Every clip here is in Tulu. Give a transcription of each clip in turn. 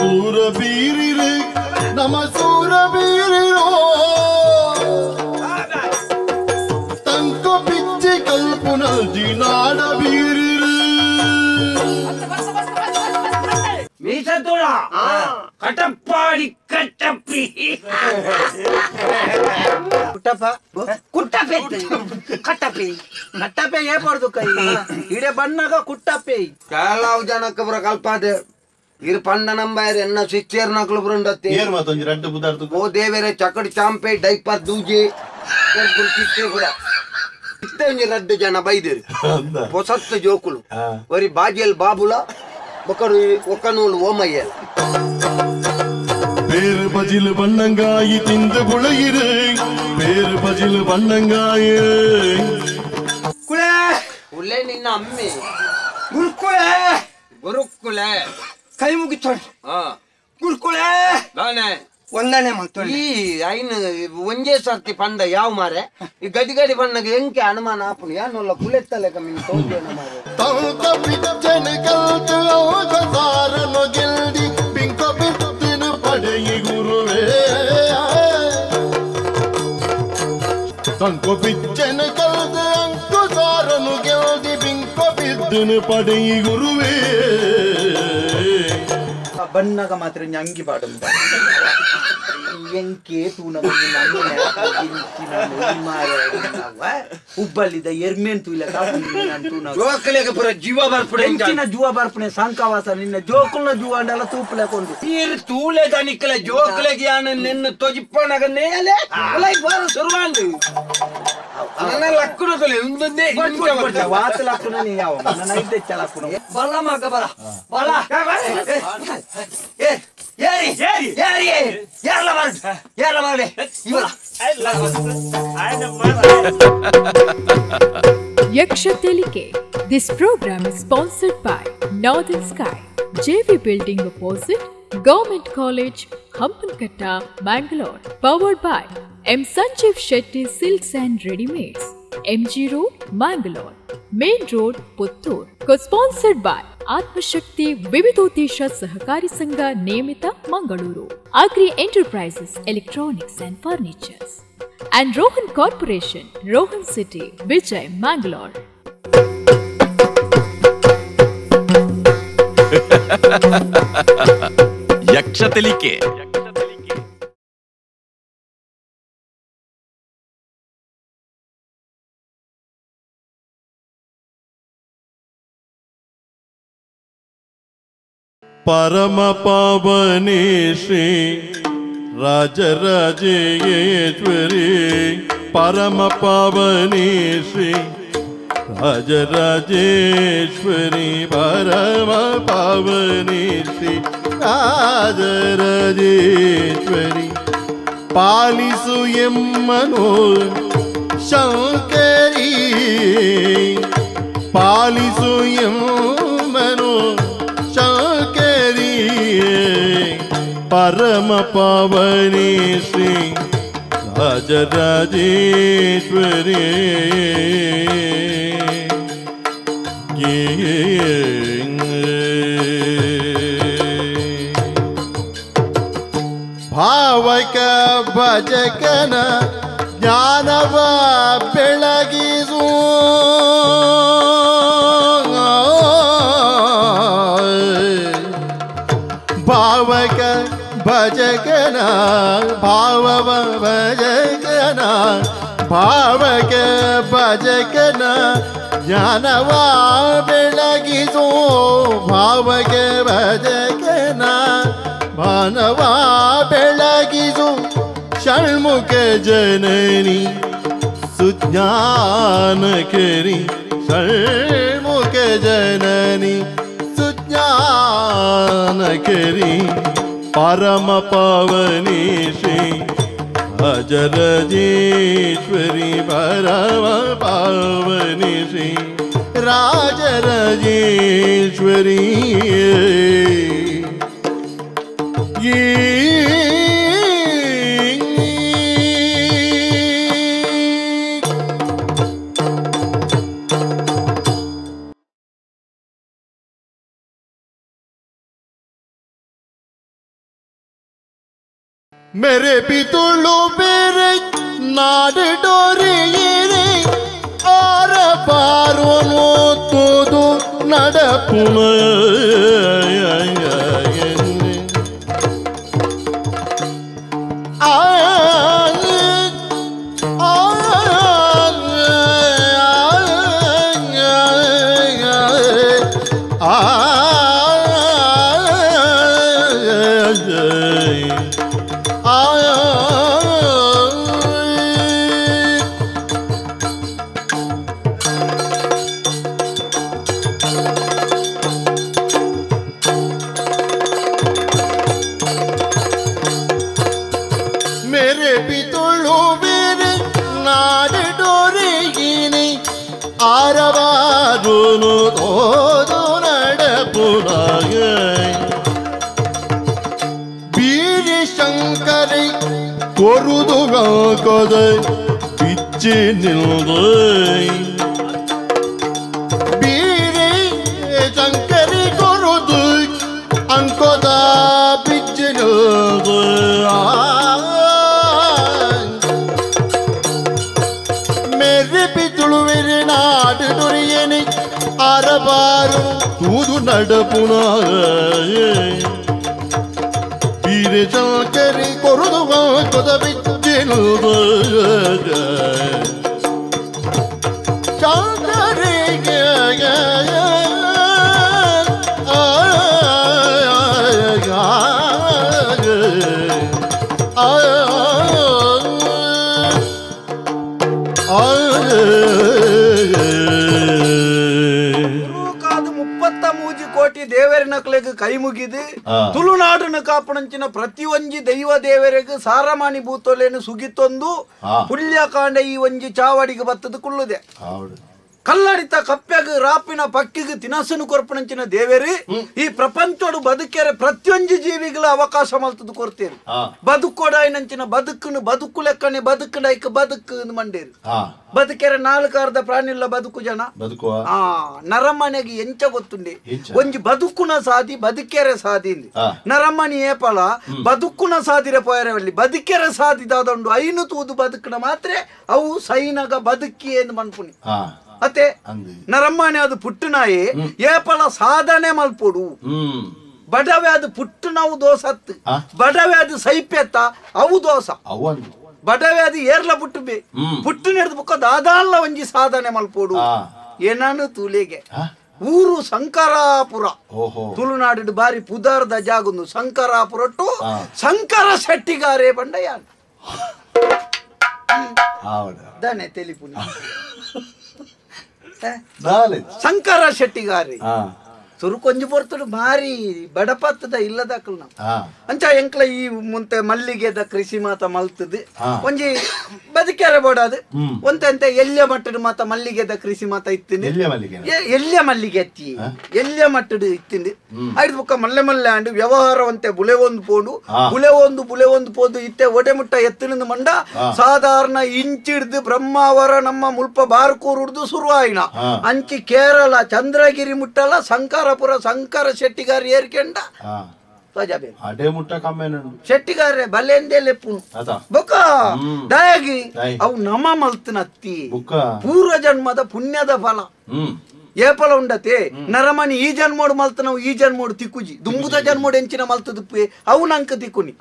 ಸೂರಬೀರಿರು ನಮ ಸೂರಬೀರಿರೋ ತಂಕ ಪಿಚ್ಚೆ ಕಲ್ಪುನಲ್ಜಿ ನಾಡ ಬೀರಿರು ಮೀಸತುಳ ಕಟಪ್ಪಾಡಿ ಕಟ್ಟಪ್ಪಿ ಕುಟ್ಟಪ್ಪ ಕುಟ್ಟಪ್ಪೆ ಕಟ್ಟಪ್ಪಿ ಕಟ್ಟಪ್ಪೆ ಏಪಾಡ್ದು ಕೈ ಇಡೆ ಬಣ್ಣಾಗ ಕುಟ್ಟಪ್ಪೆ ಕೆಲವು ಜನಕ್ಕೆ ಬರ ಕಲ್ಪಾದೆ ಇರ್ ಪಂಡ ನಂಬಾಯ್ರೆ ಎನ್ನ ಶಿಷ್ಯರ್ ನಕಲು ಬರುಂಡತ್ತೆ ಏರ್ ಮಾತೊಂಜಿ ರಡ್ಡು ಬುದಾರ್ದು ಓ ದೇವರೇ ಚಕಡಿ ಚಾಂಪೆ ಡೈಪರ್ ದೂಜೆ ಕಿತ್ತೆ ಕೂಡ ಇತ್ತೆ ಒಂಜಿ ರಡ್ಡು ಜನ ಬೈದೇರು ಹೊಸತ್ತು ಜೋಕುಲು ಒರಿ ಬಾಜಿಯಲ್ ಬಾಬುಲ ಒಕ್ಕರು ಒಕ್ಕನೂಲು ಓಮಯ್ಯ பேரு பஜில் வண்ணங்காயி திந்து புழையிரு பேரு பஜில் வண்ணங்காயி ಕುಳೆ ಉಲ್ಲೆ ನಿನ್ನ ಅಮ್ಮೆ ಗುರುಕುಳೆ ಗುರುಕುಲೆ ಕೈ ಮುಗಿತೋಣ ಗುರುಕುಳೆ ದಾನೆ ವಂದನೆ ಮಾಡ್ತೋಣ ಈ ಐನ್ ಒಂಜೇ ಸರ್ತಿ ಪಂಡ ಯಾವ ಮಾರೆ ಈ ಗಡಿ ಗಡಿ ಬಣ್ಣಗೆ ಎಂಕೆ ಅನುಮಾನ ಆಪುನು ಯಾನೊಲ್ಲ ಕುಲೆತ್ತಲೆ ಕಮ್ಮಿ ತೋಜೇನ ಮಾರೆ ತಂತ ಪಿಚ್ಚನ ಕಲ್ತು ಸಾರನು ಗೆಲ್ದಿ ಪಿಂಕ ಬಿತ್ತಿನ ಪಡೆಯಿ ಗುರುವೇ ತಂಕ ಪಿಚ್ಚನ ಕಲ್ತು ಅಂಕು ಸಾರನು ಗೆಲ್ದಿ ಪಿಂಕ ಬಿತ್ತಿನ ಪಡೆಯಿ ಗುರುವೇ ಬಣ್ಣಗ ಮಾತ್ರ ಅಂಗಿ ಪಾಡು ಎಂಕೆ ತೂನ ಉಬ್ಬಲ್ಲಿದ ಎರ್ಮೇನ್ ತೂಲ ಜೋಕುಲೆಗೆ ಪೂರ ಜೀವ ಬರ್ಪುಡೆ ಎಂಚಿನ ಜೂವ ಬರ್ಪುಣೆ ಸಂಕವಾಸ ನಿನ್ನ ಜೋಕುಲ್ನ ಜೂವ ಅಂಡಲ ತೂಪುಲೆ ಕೊಂಡು ನೀರು ತೂಲೆ ದನಿಕ್ಕಲೆ ಜೋಕುಲೆಗೆ ಯಾನ ನಿನ್ನ ತೊಜಿಪ್ಪನಗ ನೇಲೆ ಬಾರ ಸುರುವಾಂಡು ನನ್ನ ಲಕ್ಕುನ ತೊಲೆ ಒಂದೊಂದೇ ವಾತ ಲಕ್ಕುನ ನೀ ಯಾವ ನನ್ನ ಇದ್ದೆ ಚಲಕ್ಕುನ ಬಲ ಮಗ ಬಲ ಬಲ ಏ ಏರಿ ಏರಿ ಏರಿ ಏರ್ಲ ಮಾಡ ಏರ್ಲ ಮಾಡೆ ಇವಳ Yaksha Telike. This program is sponsored by Northern Sky, JV Building Opposite, Government College, Hampankatta, Mangalore. Powered by M. Sanjeev Shetty Silks and Readymades, MG Road, Mangalore, Main Road, Puttur. Co-sponsored by Atmashakti Vividodesha Sahakari Sangha Niyamita, Mangaluru. Agri Enterprises, Electronics and Furnitures. And Rohan Corporation, Rohan City, Vijay, Mangalore. Yaksha Telike. ಪರಮ ಪಾವನಿ ಶ್ರೀ ರಾಜರಾಜೇಶ್ವರಿ ಪರಮ ಪಾವನಿ ಶ್ರೀ ರಾಜರಾಜೇಶ್ವರಿ ಪರಮ ಪಾವನಿ ಶ್ರೀ ರಾಜರಾಜೇಶ್ವರಿ ಪಾಲಿಸು ಎಮ್ಮನು ಶಂಕರಿ ಪಾಲಿಸು ಎಮ್ಮನು ಶಂಕರಿ ಪರಮ ಪಾವನಿ ಶ್ರೀ ರಾಜರಾಜೇಶ್ವರಿ ಭಾವಕ ಭಜಕನ ಜ್ಞಾನವ ಬೆಳಗಿಸು ಭಾವಕ ಭಜಕನ ಭಾವವ ಭಜಕನ ಭಾವಕ ಭಜಕನ ಜ್ಞಾನವ ಬೆಳಗಿಸು ಭಾವಕ ಭಜಕನ ಭಾನವ ಬೆಳಗಿಸು ಷಣ್ಮುಖ ಜನನಿ ಸುಜ್ಞಾನಕರಿ ಷಣ್ಮುಖ ಜನನಿ ಸುಜ್ಞಾನಕರಿ ಪರಮ ಪಾವನಿ ಶ್ರೀ ರಾಜರಾಜೇಶ್ವರಿ ಪರಮ ಪಾವನಿ ಶ್ರೀ ರಾಜರಾಜೇಶ್ವರಿ. मेरे पितुलु मेरे नाड डोरियेरे आर पारोनो तोदु नडपुण ಕೈ ಮುಗಿದು ತುಳುನಾಡನ್ನು ಕಾಪಣಂಚಿನ ಪ್ರತಿಯೊಂಜಿ ದೈವ ದೇವರಿಗೆ ಸಾರಮಾನಿ ಭೂತೊಲೆಯನ್ನು ಸುಗಿತೊಂದು ಪುಣ್ಯಕಾಂಡ ಈ ಒಂಜಿ ಚಾವಡಿಗೆ ಬತ್ತದು ಕುಳ್ಳುದೆ. ಕಲ್ಲಡಿತ ಕಪ್ಪೆಗ್ ರಾಪಿನ ಪಕ್ಕಿಗೆ ತಿನಸನು ಕೊರ್ಪಣಂಚಿನ ದೇವೇರಿ ಈ ಪ್ರಪಂಚೋಡು ಬದುಕೆರೆ ಪ್ರತಿಯೊಂಜಿ ಜೀವಿಗಳ ಅವಕಾಶ ಮಲ್ತದು ಕೊರ್ತೇರು. ಬದುಕೋಡಾಯಿನಂಚಿನ ಬದುಕನ್ನು ಬದುಕು ಲೆಕ್ಕನೆ ಬದುಕಡೈಕ್ ಬದುಕು ಮಂಡೇರು. ಬದುಕೆರೆ ನಾಲ್ಕಾರ್ಧ ಪ್ರಾಣಿಲ್ಲ ಬದುಕು ಜನ ಆ ನರಮನೆಗೆ ಎಂಚ ಗೊತ್ತುಂಡೆ ಒಂಜಿ ಬದುಕುನ ಸಾದಿ ಬದುಕೆರೆ ಸಾದಿ ನರಮಣಿ ಏಪಲ ಬದುಕುನ ಸಾದಿರೆ ಪೋಯರವಲ್ಲಿ ಬದುಕೆರೆ ಸಾದಿದಾದಂಡು ಐನು ತೂದು ಬದುಕನ ಮಾತ್ರ ಅವು ಸೈನಗ ಬದುಕಿ ಎಂದು ಮನ್ಪುನಿ. ಅತ್ತೆ ನರಮ್ಮನೆ ಅದು ಪುಟ್ಟನಾಯಿ ಏಪಲ ಸಾಧನೆ ಮಲ್ಪೊಡು. ಬಡವೆ ಅದು ಪುಟ್ಟು ನಾವು ದೋಸತ್ತು ಬಡವೆ ಅದು ಸೈಪೆತ್ತ ಅವು ದೋಸ ಬಡವೆ ಅದು ಏರ್ಲ ಪುಟ್ಟು ಬೇ ಪುಟ್ಟು ನಡೆದು ಬುಕ್ಕ ದಾದಾಲ್ಲ ಒಂಜಿ ಸಾಧನೆ ಮಲ್ಪೊಡು. ಏನಾನು ತೂಲೆಗೆ ಊರು ಶಂಕರಾಪುರ ತುಳುನಾಡು ಬಾರಿ ಪುದಾರ್ದ ಜಾಗುಂದು ಶಂಕರಾಪುರಟ್ಟು ಶಂಕರ ಶೆಟ್ಟಿಗಾರೇ ಬಂಡಯ್ಯ ದಾನೆ ತೆಲಿಪುನಿ ಶಂಕರ ಶೆಟ್ಟಿಗಾರಿ ಸುರು ಕೊಂಜು ಪೊರ್ತುಡು ಭಾರಿ ಬಡಪತ್ತದ ಇಲ್ಲದಕ್ಕಲ್ ನಾವು ಅಂಚ ಎಂಕ್ಲ ಈ ಮುಂತೆ ಮಲ್ಲಿಗೆದ ಕೃಷಿ ಮಾತ ಮಲ್ತದ ಒಂಜಿ ಬದುಕೆರೆ ಬೋಡಾದು ಒಂತೆ ಎಲ್ಯ ಮಟ್ಟದ ಮಾತ ಮಲ್ಲಿಗೆದ ಕೃಷಿ ಮಾತ ಇತ್ತಿನಿ ಎಲ್ಯ ಮಲ್ಲಿಗೆ ಅತ್ತಿ ಎಲ್ಯ ಮಟ್ಟದ ಇತ್ತಿಂದು ಐದು ಬುಕ್ಕ ಮಲ್ಲೆ ಮಲ್ಲೆ ಆಂಡು ವ್ಯವಹಾರವಂತೆ ಬುಲೆ ಒಂದು ಪೋಡು ಬುಲೆ ಒಂದು ಬುಲೆ ಒಂದು ಪೋದು ಇತ್ತೆ ಒಡೆ ಮುಟ್ಟ ಎತ್ತಿನಿಂದ ಮಂಡ ಸಾಧಾರಣ ಇಂಚಿಡ್ದು ಬ್ರಹ್ಮಾವರ ನಮ್ಮ ಮುಲ್ಪ ಬಾರ್ಕೂರು ಹಿಡ್ದು ಶುರುವಾಯಿನ ಅಂಚಿ ಕೇರಳ ಚಂದ್ರಗಿರಿ ಮುಟ್ಟಲ್ಲ ಶಂಕರ ಶಂಕರ ಶೆಟ್ಟಿಗಾರ ಏರ್ಕೆಂಡ ಶೆಟ್ಟಿಗಾರೆ ಬಲೆಂದೇ ಲೆಪ್ಪುನು ಬೊಕ್ಕ ದಯಗಿ ಅವು ನಮ ಮಲ್ತನತ್ತಿ ಪೂರ್ವ ಜನ್ಮದ ಪುಣ್ಯದ ಫಲ ಏಪಲ ಉಂಡತೆ ನರಮನಿ ಈ ಜನ್ಮೋಡು ಮಲ್ತನವು ಈ ಜನ್ಮೋಡು ತಿಕ್ಕುಜಿ ದುಂಬುದ ಜನ್ಮೋಡು ಎಂಚಿನ ಮಲ್ತದುಪ್ಪೆ ಅವು ನಂಕ ತಿಕ್ಕುನಿ.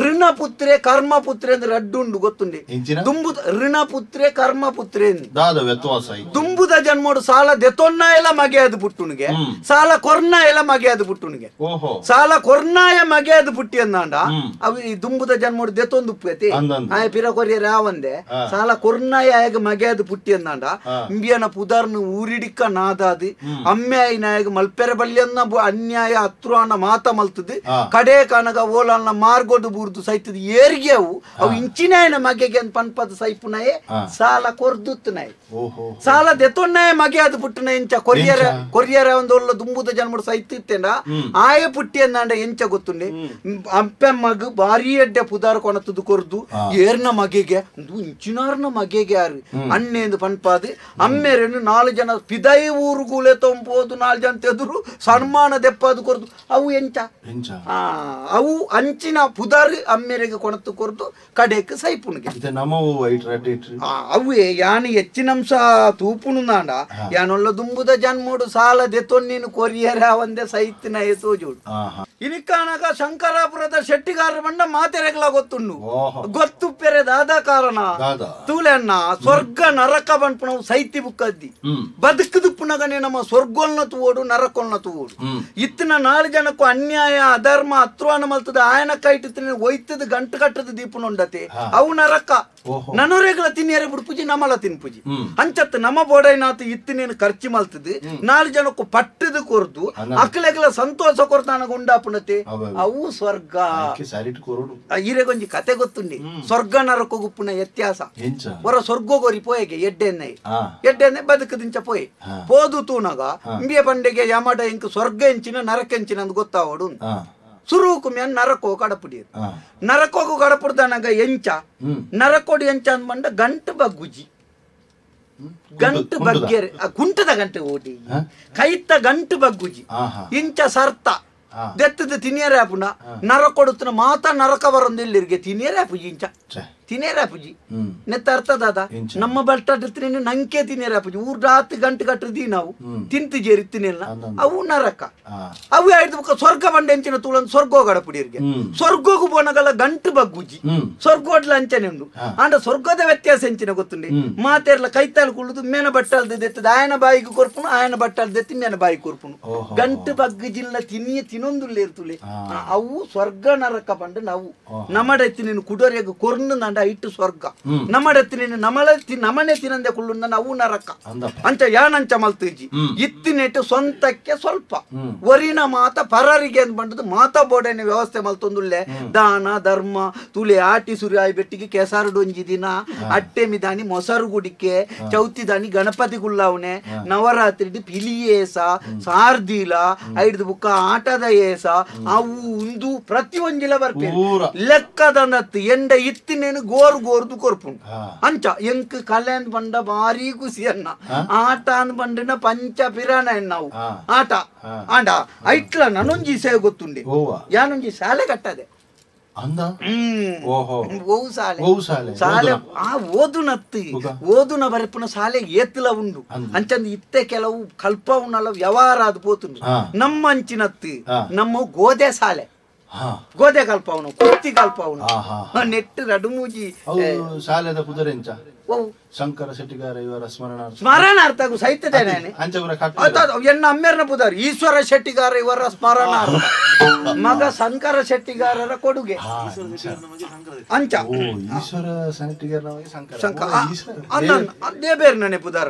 ಋಣ ಪುತ್ರೆ ಕರ್ಮ ಪುತ್ರೆ ಅಂದ್ರೆ ಅಡ್ಡುಂಡು ಗೊತ್ತುಂಡೆ. ದುಂಬುದ ಋಣ ಪುತ್ರೆ ಕರ್ಮ ಪುತ್ರೆ ದುಂಬುದ ಜನ್ಮೋಡು ಸಾಲ ದೆತೊನ್ನ ಎಲ್ಲ ಮಗೆಯಾದ ಪುಟ್ಟುನಿಗೆ ಸಾಲ ಕೊರ್ನ ಎಲ್ಲ ಮಗೆಯಾದ ಪುಟ್ಟುನಿಗೆ ಸಾಲ ಕೊರ್ನಾಯ ಮಗೆಯಾದ ಪುಟ್ಟಿ ಅಂದಾಂಡ ಅವು ಈ ದುಂಬುದ ಜನ್ಮೋಡು ದೆತೊಂದುಪ್ಪು ಆಯ ಪಿರ ಕೊರಿಯ ರಾವಂದೆ ಸಾಲ ಕೊರ್ನಾಯ ಆಯಗ ಮಗೆಯಾದ ಪುಟ್ಟಿ ಅಂದಾಂಡ ಇಂಬಿಯನ ಪುದಾರ್ನು ಊರಿಡಿಕ್ಕ ನಾದಾದಿ ಅಮ್ಮ್ಯಾಯಿ ನಾಯಕ ಮಲ್ಪೆರೆ ಬಲ್ಯನ್ನ ಅನ್ಯಾಯ ಅತ್ರುವನ್ನ ಮಾತ ಮಲ್ತದೆ ಕಡೆ ಕನಗ ಓಲನ್ನ ಮಾರ್ಗೋದು ಬೂರ್ದು ಸೈತದ ಏರಿಗೆ ಅವು ಅವು ಇಂಚಿನಾಯನ ಮಗೆಗೆ ಅಂತ ಪನ್ಪದ ಸೈಪುನಾಯೆ ಸಾಲ ಕೊರ್ದುತ್ತನಾಯ್ ಸಾಲ ದೆತೊ ದೆತ್ತೊನ್ನೆ ಮಗೆ ಅದು ಪುಟ್ಟನ ಎಂಚ ಕೊರಿಯರ ಕೊರಿಯರ ಒಂದು ಒಳ್ಳೆ ದುಂಬುದ ಜನ್ಮಡು ಸೈತಿತ್ತೇನ ಆಯ ಪುಟ್ಟಿ ಅಂದಾಂಡ ಎಂಚ ಗೊತ್ತುಂಡೆ ಅಪ್ಪೆ ಮಗು ಭಾರಿ ಎಡ್ಡೆ ಪುದಾರ್ ಕೊಣತದು ಕೊರ್ದು ಏರ್ನ ಮಗೆಗೆ ಇಂಚಿನಾರ್ನ ಮಗೆಗೆ ಯಾರು ಅಣ್ಣೆಂದು ಪನ್ಪಾದು ಅಮ್ಮೇರನ್ನು 4 ಜನ ಪಿದೈ ಊರುಗುಲೆ ತೊಂಬೋದು 4 ಜನ ತೆದುರು ಸನ್ಮಾನ ದೆಪ್ಪಾದು ಕೊರ್ದು ಅವು ಎಂಚ ಅವು ಅಂಚಿನ ಪುದಾರ್ ಅಮ್ಮೇರಿಗೆ ಕೊಣತು ಕೊರ್ದು ಕಡೆಕ್ ಸೈಪುಣಿಗೆ ಅವೇ ಯಾನು ಹೆಚ್ಚಿನಂಶ ತೂಪುಣುಂದಾಂಡ ಯಾನೊಲ್ಲ ದುಂಬುದ ಜನ್ಮೋಡು ಸಾಲ ದೆತ್ತೊನ್ನೇನು ಕೊರಿಯರ ಒಂದೇ ಸೈತಿನ ತೋಜೋಡು ಇನಿಕಾನಗ ಶಂಕರಾಪುರದ ಶೆಟ್ಟಿಗಾರರ ಬಂಡ ಮಾತೆರೆಗ್ಲ ಗೊತ್ತುಂಡು ಗೊತ್ತು ಪೆರೆ ದಾದ ಕಾರಣ ತೂಲೆಣ್ಣ ಸ್ವರ್ಗ ನರಕ ಬನ್ಪುಣವು ಸೈತಿ ಬುಕ್ಕದ್ದಿ ಬದುಕುದುಪ್ಪುನಗನೆ ನಮ್ಮ ಸ್ವರ್ಗೊಲ್ನ ತೂವೋಡು ನರಕೊಲ್ನ ತೂವೋಡು ಇತ್ತಿನ 4 ಜನಕ್ಕೂ ಅನ್ಯಾಯ ಅಧರ್ಮ ಅತ್ರುವಾನ ಮಲ್ತದ ಆಯನ ಕೈಟಿತ್ತಿನ ಒಯ್ತದ ಗಂಟು ಕಟ್ಟದ ದೀಪುನುಂಡತೆ ಅವು ನರಕ ನನೊರೆಗಳ ತಿನ್ನಿಯರೆ ಬಿಡ್ಪುಜಿ ನಮಲ ತಿನ್ಪುಜಿ ಅಂಚತ್ತು ನಮ್ಮ ಬೋಡೈನಾತು ಇತ್ತಿನೇನು ಖರ್ಚು ಮಲ್ತದ 4 ಜನಕ್ಕೂ ಪಟ್ಟದ ಕೊರ್ದು ಅಕ್ಲೆಗಳ ಸಂತೋಷ ಕೊರ್ತಾನಗ ಉಂಡಾಪುಣತೆ ಅವು ಸ್ವರ್ಗ. ಈರೆಗೊಂಜಿ ಕತೆ ಗೊತ್ತುಂಡಿ ಸ್ವರ್ಗ ನರಕ ಗುಪ್ಪುನ ವ್ಯತ್ಯಾಸ. ಹೊರ ಸ್ವರ್ಗೋಗೋರಿ ಪೋಯೆಗೆ ಎಡ್ಡೆನ್ನೆ ಎಡ್ಡೆನ್ನೆ ಬದುಕದಿಂಚ ಪೋಯೆ ಪೋದು ತೂನಗ ಇಂಬಿಯ ಪಂಡೆಗೆ ಯಮಡ ಇಂಕ್ ಸ್ವರ್ಗ ಎಂಚಿನ ನರಕ ಎಂಚಿನ ಅಂದ್ ಗೊತ್ತಾವಡು ಸುರುಕು ಮ್ಯಾನ್ ನರಕೋ ಕಡಪುಡಿಯದು ನರಕೋಗು ಕಡಪುಡ್ದನಗ ಎಂಚ ನರಕೋಡಿ ಎಂಚ ಅಂದ್ಮಂಡ ಗಂಟು ಬಗ್ಗುಜಿ ಗಂಟು ಬಗ್ಗೆರೆ ಕುಂಟದ ಗಂಟೆ ಓಡಿ ಕೈತ ಗಂಟು ಬಗ್ಗುಜಿ ಇಂಚ ಸರ್ತ ದೆತ್ತದ ತಿನಿಯರೆ ಆಪುಂಡ ನರಕೊಡುತ್ತನ ಮಾತ ನರಕ ಬರೊಂದಿಲ್ಲಿರ್ಗೆ ತಿನಿಯರೆ ಆಪುಜಿ ಇಂಚ ತಿನೇರ ಆಪುಜಿ ನೆತ್ತ ಅರ್ಥ ದಾದ ನಮ್ಮ ಬಲ್ಟ ನಂಕೆ ತಿನೇರ ಆಪುಜಿ ಊರ್ದಾತ್ ಗಂಟು ಕಟ್ಟದಿ ನಾವು ತಿಂತು ಜೇರಿ ತಿನ್ನಿಲ್ಲ ಅವು ನರಕ ಅವು ಆಯ್ತು ಬುಕ್ಕ ಸ್ವರ್ಗ ಬಂಡೆ ಎಂಚಿನ ತೂಳನ್ ಸ್ವರ್ಗೋ ಗಡಪುಡಿಯರಿಗೆ ಸ್ವರ್ಗೋಗು ಬೋನಗಲ್ಲ ಗಂಟು ಬಗ್ಗುಜಿ ಸ್ವರ್ಗೋಡ್ಲ ಅಂಚನೆ ಉಂಡು ಆಂಡ ಸ್ವರ್ಗದ ವ್ಯತ್ಯಾಸ ಎಂಚಿನ ಗೊತ್ತುಂಡಿ ಮಾತೆರ್ಲ ಕೈತಾಲ್ ಕುಳ್ಳುದು ಮೇನ ಬಟ್ಟಲ್ದ ದೆತ್ತದ ಆಯನ ಬಾಯಿಗೆ ಕೊರ್ಪುನು ಆಯನ ಬಟ್ಟಲ್ ದೆತ್ತಿ ಮೇನ ಬಾಯಿ ಕೊರ್ಪುನು ಗಂಟು ಬಗ್ಗುಜಿಲ್ಲ ತಿನ್ನಿಯ ತಿನ್ನೊಂದುಲ್ಲ ಇರ್ತುಲೆ ಅವು ಸ್ವರ್ಗ ನರಕ ಬಂಡ ನಾವು ನಮ್ಮಡೆತ್ತಿ ಕುಡೋರಿಯಾಗ ಕೊರ್ನು ನಂಡ ಇಟ್ಟು ಸ್ವರ್ಗ ನಮ್ಮಡೆತ್ತಿನ ನಮಳ ನಮನೆ ತಿನ್ನಂದೆ ಕುಳ್ಳುಂದ ನಾವು ನರಕ ಅಂಚ ಯಾನಂಚ ಮಲ್ತುಜಿ ಇತ್ತಿನೆಟ್ಟು ಸ್ವಂತಕ್ಕೆ ಸ್ವಲ್ಪ ಒರಿನ ಮಾತ ಪರರಿಗೆ ಅಂತ ಬಂದದ್ದು ಮಾತಾ ಬೋಡನೆ ವ್ಯವಸ್ಥೆ ಮಲ್ತೊಂದುಲ್ಲೆ ದಾನ ಧರ್ಮ ತುಲೆ ಆಟಿ ಸುರಿಯಾಯಿ ಬೆಟ್ಟಿಗೆ ಕೆಸರು ಡೊಂಜಿ ದಿನ ಅಟ್ಟೆಮಿ ದಾನಿ ಮೊಸರು ಗುಡಿಕೆ ಚೌತಿ ದಾನಿ ಗಣಪತಿ ಗುಲ್ಲಾವನೆ ನವರಾತ್ರಿ ಪಿಲಿಯೇಸ ಸಾರ್ದಿಲ ಐದು ಬುಕ್ಕ ಆಟದ ಏಸ ಅವು ಉಂದು ಪ್ರತಿ ಒಂಜಿಲ ಬರ್ಪೇರು ಲೆಕ್ಕದ ನತ್ತು ಎಂಡ ಇತ್ತಿನೇನು ಗೋರು ಗೋರ್ದು ಕೊರ್ಪುಂಡು ಅಂಚ ಎಂಕ್ ಕಲೆ ಅಂದ್ ಬಂಡ ಭಾರಿ ಖುಷಿ ಅನ್ನ ಆಟ ಅಂದ್ ಬಂಡಿನ ಪಂಚ ಪಿರಾಣ ನಾವು ಆಟ ಆಂಡ ಐಟ್ಲ ನಾನೊಂಜಿ ಸೇವೆ ಗೊತ್ತುಂಡೆ ಯಾನೊಂಜಿ ಶಾಲೆ ಕಟ್ಟದೆ ಶಾಲೆ ಆ ಓದುನತ್ತು ಓದುನ ಬರೆಪುನ ಶಾಲೆ ಏತ್ಲ ಉಂಡು ಅಂಚಂದು ಇತ್ತೆ ಕೆಲವು ಕಲ್ಪವುನಲ್ಲ ವ್ಯವಹಾರ ಅದು ಪೋತುಂಡು ನಮ್ಮ ಅಂಚಿನತ್ತು ನಮ್ಮ ಗೋದೆ ಶಾಲೆ ಗೋದೆ ಕಲ್ಪವನು ಕುರ್ತಿ ಕಲ್ಪವನು ನೆಟ್ಟು ರಡುಮೂಜಿ ಶಾಲೆದ ಕುದುರೆಂಚ ಶಂಕರ ಶೆಟ್ಟಿಗಾರ ಇವರ ಸ್ಮರಣಾರ್ಥ ಸ್ಮರಣಾರ್ಥ ಸಹಿತದೆ ಎನ್ನ ಅಮ್ಮೇರ್ನ ಪುದಾರ್ ಈಶ್ವರ ಶೆಟ್ಟಿಗಾರ ಇವರ ಸ್ಮರಣಾರ್ಥ ಮಗ ಶಂಕರ ಶೆಟ್ಟಿಗಾರರ ಕೊಡುಗೆ ಅಂಚ ಈಶ್ವರ ಶೆಟ್ಟಿಗಾರ ಅದೇ ಬೇರೆ ನನೆ ಪುದಾರ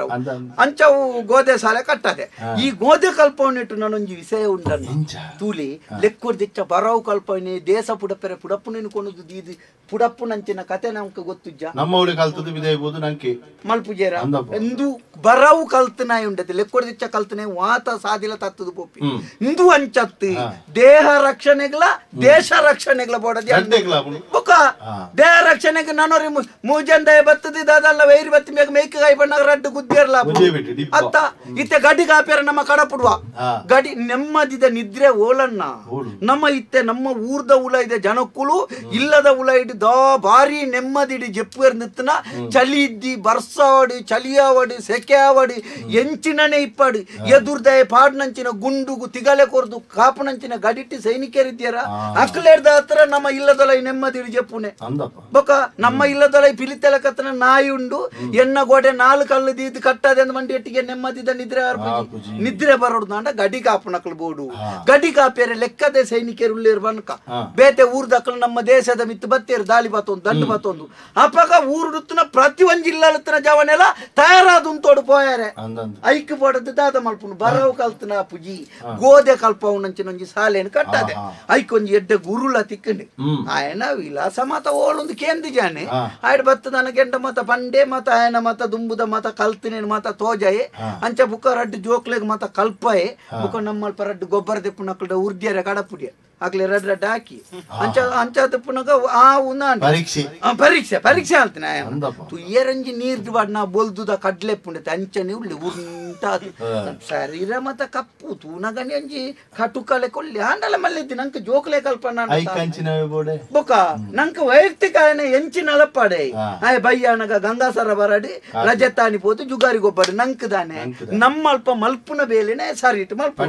ಅಂಚವು ಗೋದೆ ಶಾಲೆ ಕಟ್ಟದೆ. ಈ ಗೋದೆ ಕಲ್ಪವನಿಟ್ಟು ನಾನೊಂಜಿ ವಿಷಯ ಉಂಟನ್ನು ತೂಲಿ ಲೆಕ್ಕೊರ್ದಿಚ್ಚ ಬರವು ಕಲ್ಪನೆ ದೇಶ ಪುಡಪೆರೆ ಪುಡಪ್ಪುನೇನು ಕೊನದು ದೀದಿ ಪುಡಪ್ಪುನಂಚಿನ ಕತೆ ನಮ್ಗೆ ಗೊತ್ತುಜ್ಜ ನಮ್ಮ ಊರಿಗೆ ಕಲ್ತದ್ದು ಬಿದೈಬೋದು ನಂಗೆ ಮಲ್ಪುಜೇರ ಇಂದು ಬರವು ಕಲ್ತನಾಯಿ ಉಂಡತೆ ಲೆಕ್ಕೊರ್ದಿಚ್ಚ ಕಲ್ತನೆ ವಾತ ಸಾದಿಲ ತತ್ತದು ಪೋಪಿ ಇಂದು ಅಂಚತ್ತು ದೇಹ ರಕ್ಷಣೆಗಳ ದೇಶ ರಕ್ಷಣೆಗಳ ಬೋಡದಿ ಬುಕ್ಕ ದೇಹ ರಕ್ಷಣೆಗೆ ನಾನೋರಿ ಮೂಜಂದಯ ಬತ್ತದಿ ದಾದಲ್ಲ ವೈರಿ ಬತ್ತಿ ಮೇಗ ಮೇಕ ಕಾಯಿ ಬಣ್ಣ ರಡ್ಡು ಗುದ್ದಿರ್ಲ ಅತ್ತ ಇತ್ತೆ ಗಡಿ ಕಾಪ್ಯಾರ ನಮ್ಮ ಕಡಪುಡುವ ಗಡಿ ನೆಮ್ಮದಿದ ನಿದ್ರೆ ಓಲಣ್ಣ ನಮ್ಮ ಇತ್ತೆ ನಮ್ಮ ಊರ್ದ ಉಲ ಇದೆ ಜನಕ್ಕುಳು ಇಲ್ಲದ ಉಲ ಇಡಿ ದಾ ಭಾರಿ ನೆಮ್ಮದಿಡಿ ಜೆಪ್ಪುವೇರ್ ನಿತ್ತನ ಚಳಿ ಇದ್ದಿ ಬರ್ಸಾವಡಿ ಚಳಿಯಾವಡಿ ಸೆಕೆಯಾವಡಿ ಎಂಚಿನನೆ ಇಪ್ಪಾಡಿ ಎದುರ್ದಯ ಪಾಡ್ನಂಚಿನ ಗುಂಡುಗು ತಿಗಲೆ ಕೊರ್ದು ಕಾಪುನಂಚಿನ ಗಡಿಟ್ಟಿ ಸೈನಿಕರಿದ್ಯಾರ ಅಕ್ಲೇರ್ದ ಹತ್ರ ನಮ್ಮ ಇಲ್ಲದೊಲ ನೆಮ್ಮದಿಡಿ ಜೆಪ್ಪುನೆ ಬೊಕ ನಮ್ಮ ಇಲ್ಲದೊಲ ಪಿಲಿತೆಲಕತ್ತನ ನಾಯಿ ಉಂಡು ಎನ್ನ ಗೋಡೆ ನಾಲ್ಕು ಕಲ್ಲು ದೀದ್ ಕಟ್ಟದೆ ಅಂದ್ ಮಂಡಿ ಎಟ್ಟಿಗೆ ನೆಮ್ಮದಿದ ನಿದ್ರೆ ನಿದ್ರೆ ಬರೋಡು ಅಂಡ ಗಡಿ ಕಾಪುನಕ್ಲು ಬೋಡು ಗಡಿ ಕಾಪ್ಯಾರೆ ಲೆಕ್ಕದೆ ಸೈನಿಕರು ಉಳ್ಳೇರು ಬನ್ಕ ಬೇತೆ ಊರ್ದಕ್ಲು ನಮ್ಮ ದೇಶದ ಮಿತ್ತು ಬತ್ತೇರು ದಾಳಿ ಬತ್ತೊಂದು ದಂಡು ಬತ್ತೊಂದು ಅಪಗ ಊರುಡುತ್ತನ ಪ್ರತಿ ಒಂಜಿ ಇಲ್ಲಲುತ್ತನ ಜವನೆಲ್ಲ ತಯಾರಾದ ಉಂತೋಡು ಪೋಯಾರೆ ಐಕ್ ಪೋಡದ್ದು ದಾದ ಮಲ್ಪುನು ಬರವು ಕಲ್ತನ ಪುಜಿ ಗೋದೆ ಕಲ್ಪವನಂಚಿನ ಒಂಜಿ ಶಾಲೆಯನ್ನು ಕಟ್ಟದೆ ಐಕ್ ಒಂಜಿ ಎಡ್ಡೆ ಗುರುಲ ತಿಕ್ಕಂಡು ಆಯನ ವಿಲಾಸ ಭಾಷ ಮಾತ ಓಳೊಂದು ಕೇಂದ್ರ ಜಾನೆ ಆಯ್ಡ್ ಬತ್ತದನ ಗೆಂಡ ಮಾತ ಪಂಡೆ ಮಾತ ಆಯನ ಮಾತ ದುಂಬುದ ಮಾತ ಕಲ್ತಿನ ಮಾತ ತೋಜಾಯೆ ಅಂಚ ಬುಕ್ಕ ರಡ್ಡು ಜೋಕ್ಲೆಗ್ ಮಾತ ಕಲ್ಪಾಯೆ ಬುಕ್ಕ ನಮ್ಮಲ್ಪ ರಡ್ಡು ಗೊಬ್ಬರ ದೆಪ್ಪುನಕ್ಲ ಉರ್ದಿಯರ ಕಡಪುಡಿಯ ಆಗ್ಲೇ ರಡ್ ರಡ್ಡು ಹಾಕಿ ಅಂಚ ಅಂಚ ದೆಪ್ಪುನಗ ಆ ಉನ್ನ ಪರೀಕ್ಷೆ ಪರೀಕ್ಷೆ ಪರೀಕ್ಷೆ ಆಲ್ತಿನ ತುಯ್ಯರಂಜಿ ನೀರ್ ನಾ ಬೊಲ್ದುದ ಕಡ್ಲೆ ಪುಂಡತೆ ಅಂಚನೆ ಉಳ್ಳಿ ಉಂಟಾದು ಶರೀರ ಮತ ಕಪ್ಪು ತೂನಗನಿ ಅಂಜಿ ಕಟುಕಲೆ ಕೊಲ್ಲಿ ಆಂಡಲ ಮಲ್ಲಿದ್ದಿ ನಂಗೆ ಜೋಕ್ಲೆ ಕಲ್ಪನ ಬೊಕ ನಂಗೆ ವೈಯಕ್ತಿಕ ಎಂಚಿನ ಅಲಪಾಡೆ ಆಯ್ ಬಯ್ಯಾನಗ ಗಂಗಾಸರ ಬರಡಿ ರಜತಾನಿ ಪೋತು ಜುಗಾರಿ ಗೊಬ್ಬರ ನಂಕ್ ದಾನೆ ನಮ್ಮಲ್ಪ ಮಲ್ಪುನ ಬೇಲೆನೆ ಸರಿಟ್ ಮಲ್ಪ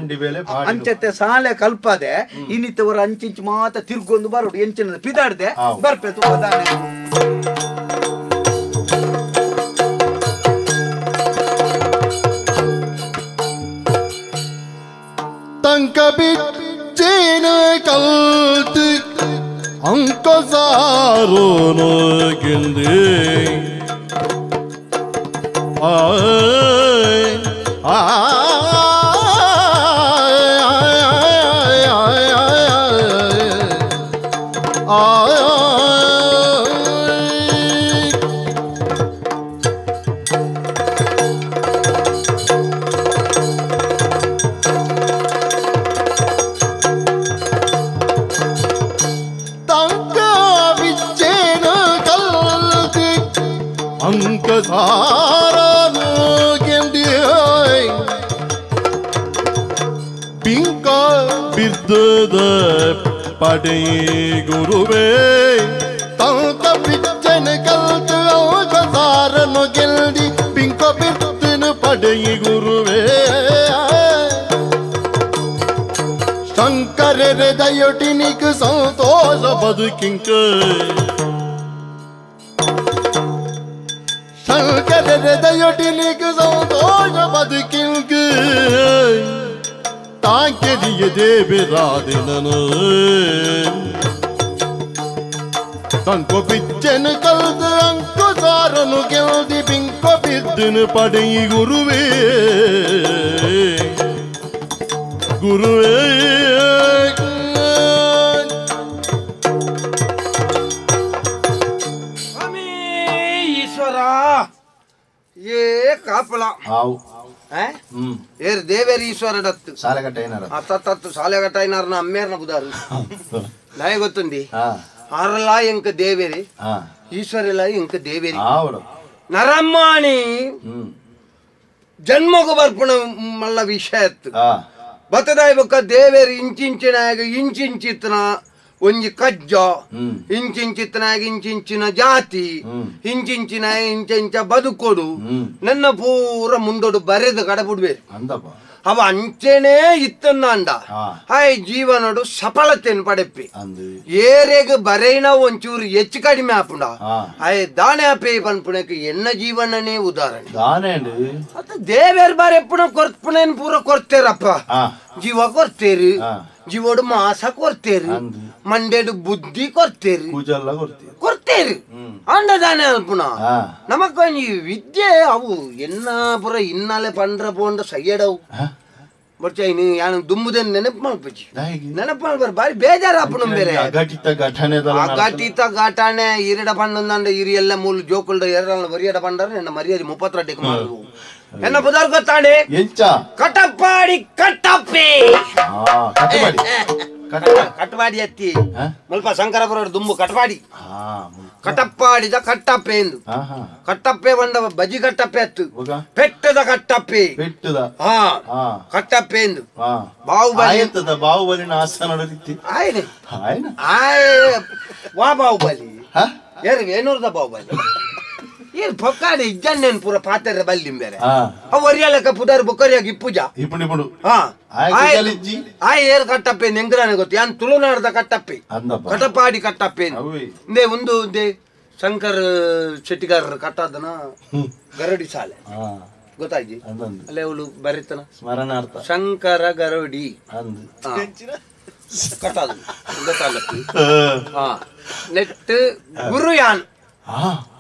ಅಂಚತೆ ಸಾಲೆ ಕಲ್ಪದೆ ಇನ್ನಿತ್ತವರ ಅಂಚಿಂಚು ಮಾತ ತಿರ್ಗೊಂದು ಬರೋಡು ಎಂಚಿನ ಪಿದಾಡ್ದೆ ಬರ್ಪೆ ತುಂಬ ದಾನೆ. ತಂಕ ಬಿಚ್ಚೇನ ಕಲ್ತು ಅಂಕಸಾರೋನು ಗಿಂದಿ ಆ ಪಿಂಕ ಬಿದ್ದದ ಪಡೆ ಗುರುವೇ ತಂಕ ಬಿಚ್ಚನ ಕಲ್ತು ಅಂಕಸಾರನು ಗೆಲ್ದಿ ಪಿಂಕ ಬಿದ್ದನ ಪಡೆಯಿ ಗುರುವೇ ಶಂಕರರ ದಯೊಟಿನಿಕ್ ಸಂತೋಷ ಬದುಕಿಂಕ ಶಂಕರರ ದಯೊಟಿನಿಕ್ ಸಂತೋಷ ಬದುಕಿಂಕ ತಾಂಕೆದಿಯ ದೇವಿರಾದಿನನು ತಂಕೊ ಬಿಚ್ಚನ ಕಲ್ದು ಅಂಕುಸಾರನು ಗೆಲ್ದಿ ಬಿಂಕೊ ಬಿದ್ದನು ಪಡೆಯಿ ಗುರುವೇ ಗುರುವೇ. ಸ್ವಾಮಿ ಈಶ್ವರ ಏ ಕಾಪಲ ಏರ್ ದೇವೇರಿ ಈಶ್ವರ ಡತ್ತು ಅತ್ತತ್ತು ಸಾಲೆಗಟ್ಟ అయినారు అమ్మేర్న బుధారు నాయ ಗೊತ್ತುಂದಿ ಆರಲಾ ಇಂಕ ದೇವೇರಿ ಈಶ್ವರಲ ಇಂಕ ದೇವೇರಿ ನರಮ್ಮಾಣಿ ಜನ್ಮಗು ಬರ್ಪಣ ಮಲ್ಲ ವಿಷಯತ್ತು ಬತ್ತದಾಯ ಬೊಕ್ಕ ದೇವೇರಿ ಇಂಚಿಂಚಿನಾಗ ಇಂಚಿಂಚಿತ್ತನ ಒಂಜಿ ಕಜ್ಜ ಇಂಚಿಂಚಿತ್ತನಾಗ ಇಂಚಿಂಚಿನ ಜಾತಿ ಇಂಚಿಂಚಿನ ಇಂಚಿಂಚ ಬದುಕೊಡು ನನ್ನ ಪೂರ ಮುಂದೊಡು ಬರೆದು ಕಡಬಿಡ್ಬೇರು ಅವ ಅಂಚೆನೇ ಇತ್ತಂದ ಆಯ್ ಜೀವನಡು ಸಫಲತೆಯನ್ನು ಪಡೆಪಿ ಏರೆಗ್ ಬರೇನ ಒಂಚೂರು ಹೆಚ್ಚು ಕಡಿಮೆ ಆಪುಂಡ ಆಯ್ ದಾನೆ ಆಪೇ ಪನ್ಪುಣಕ್ಕೆ ಎನ್ನ ಜೀವನನೇ ಉದಾಹರಣೆ ಅತ್ತ ದೇವೇರ್ ಬಾರೆ ಎಪ್ಪುಣ ಕೊರ್ಪುಣೇನ್ ಪೂರ ಕೊರ್ತೇರಪ್ಪ ಜೀವ ಕೊರ್ತೇರು ಜೀವೋಡು ಮಾಸ ಕೊರ್ತೇರು ಮಂಡೇಡು ಬುದ್ಧಿ ಕೊರ್ತೇರು ಕೊರ್ತೇರು ಅಂಡ ದಾನೆ ಅಲ್ಪುಣ ನಮಕ್ ಈ ವಿದ್ಯೆ ಅವು ಎನ್ನ ಪುರ ಇನ್ನಾಲೆ ಪಂಡ್ರ ಪೋಂಡ ಸಯ್ಯಡವು ಬೊಡ್ಚಾಯಿನಿ ಯಾನು ದುಂಬುದೇನು ನೆನಪು ಮಲ್ಪುಜಿ ನೆನಪು ಮಲ್ಪರ್ ಬಾರಿ ಬೇಜಾರಾಪುಣ ಬೇರೆ ಅಘಟಿತ ಘಟನೆ ಅಘಟಿತ ಘಟನೆ ಇರಡ ಪಂಡಂದ ಇರಿ ಎಲ್ಲ ಮೂಲು ಜೋಕುಲ್ಡ ಎರಡ ವರಿಯಡ ಪಂಡರ ನನ್ನ ಮರ್ಯಾದೆ 32 ಮಾಡುವು ಎನ್ನ ಬುದಾರ್ ಗೊತ್ತಾಡೆ ಕಟಪಾಡಿ ಕಟ್ಟಪ್ಪಿ ಕಟಪಾಡಿ ಅತ್ತಿ ಮಲ್ಪ ಶಂಕರಪುರ ದುಂಬು ಕಟಪಾಡಿ ಕಟಪ್ಪಾಡಿದ ಕಟ್ಟಪ್ಪೆ ಎಂದು ಕಟ್ಟಪ್ಪೆ ಬಂದ ಬಜಿ ಕಟ್ಟಪ್ಪೆ ಅತ್ತು ಪೆಟ್ಟದ ಕಟ್ಟಪ್ಪೆ ಹಾ ಕಟ್ಟಪ್ಪೆ ಎಂದು ಬಾಹುಬಲಿ ಬಾಹುಬಲಿನ ಆಯ್ನೆ ಆಯ್ ವಾ ಬಾಹುಬಲಿ ಯಾರು ಏನೂರ್ದ ಬಾಹುಬಲಿ ಏನ್ ಪೊಕ್ಕಾಡೆ ಇಜ್ಜನ್ನೇನ್ ಪೂರ ಪಾತ್ರೆ ಬಲ್ಲಿಂ ಬೇರೆ ಅವು ಒರಿಯಲಕ್ಕ ಪುದಾರ್ ಬೊಕ್ಕರಿಯಾಗಿ ಇಪ್ಪುಜ ಹಾ ಆಯ್ ಏರ್ ಕಟ್ಟಪ್ಪೆ ನೆಂಗ್ರಾನೆ ಗೊತ್ತು ಯಾನ್ ತುಳುನಾಡ್ದ ಕಟ್ಟಪ್ಪೆ ಕಟಪಾಡಿ ಕಟ್ಟಪ್ಪೆ ಇಂದೇ ಒಂದು ಇಂದೇ ಶಂಕರ್ ಶೆಟ್ಟಿಗಾರರ ಕಟ್ಟದನ ಗರಡಿ ಶಾಲೆ ಗೊತ್ತಾಯ್ತು ಅಲ್ಲೇ ಅವಳು ಬರೀತನ ಸ್ಮರಣಾರ್ಥ ಶಂಕರ ಗರಡಿ ಕಟ್ಟದು ಗೊತ್ತಾಗತ್ತೆ. ಹಾ ನೆಟ್ ಗುರು ಯಾನ್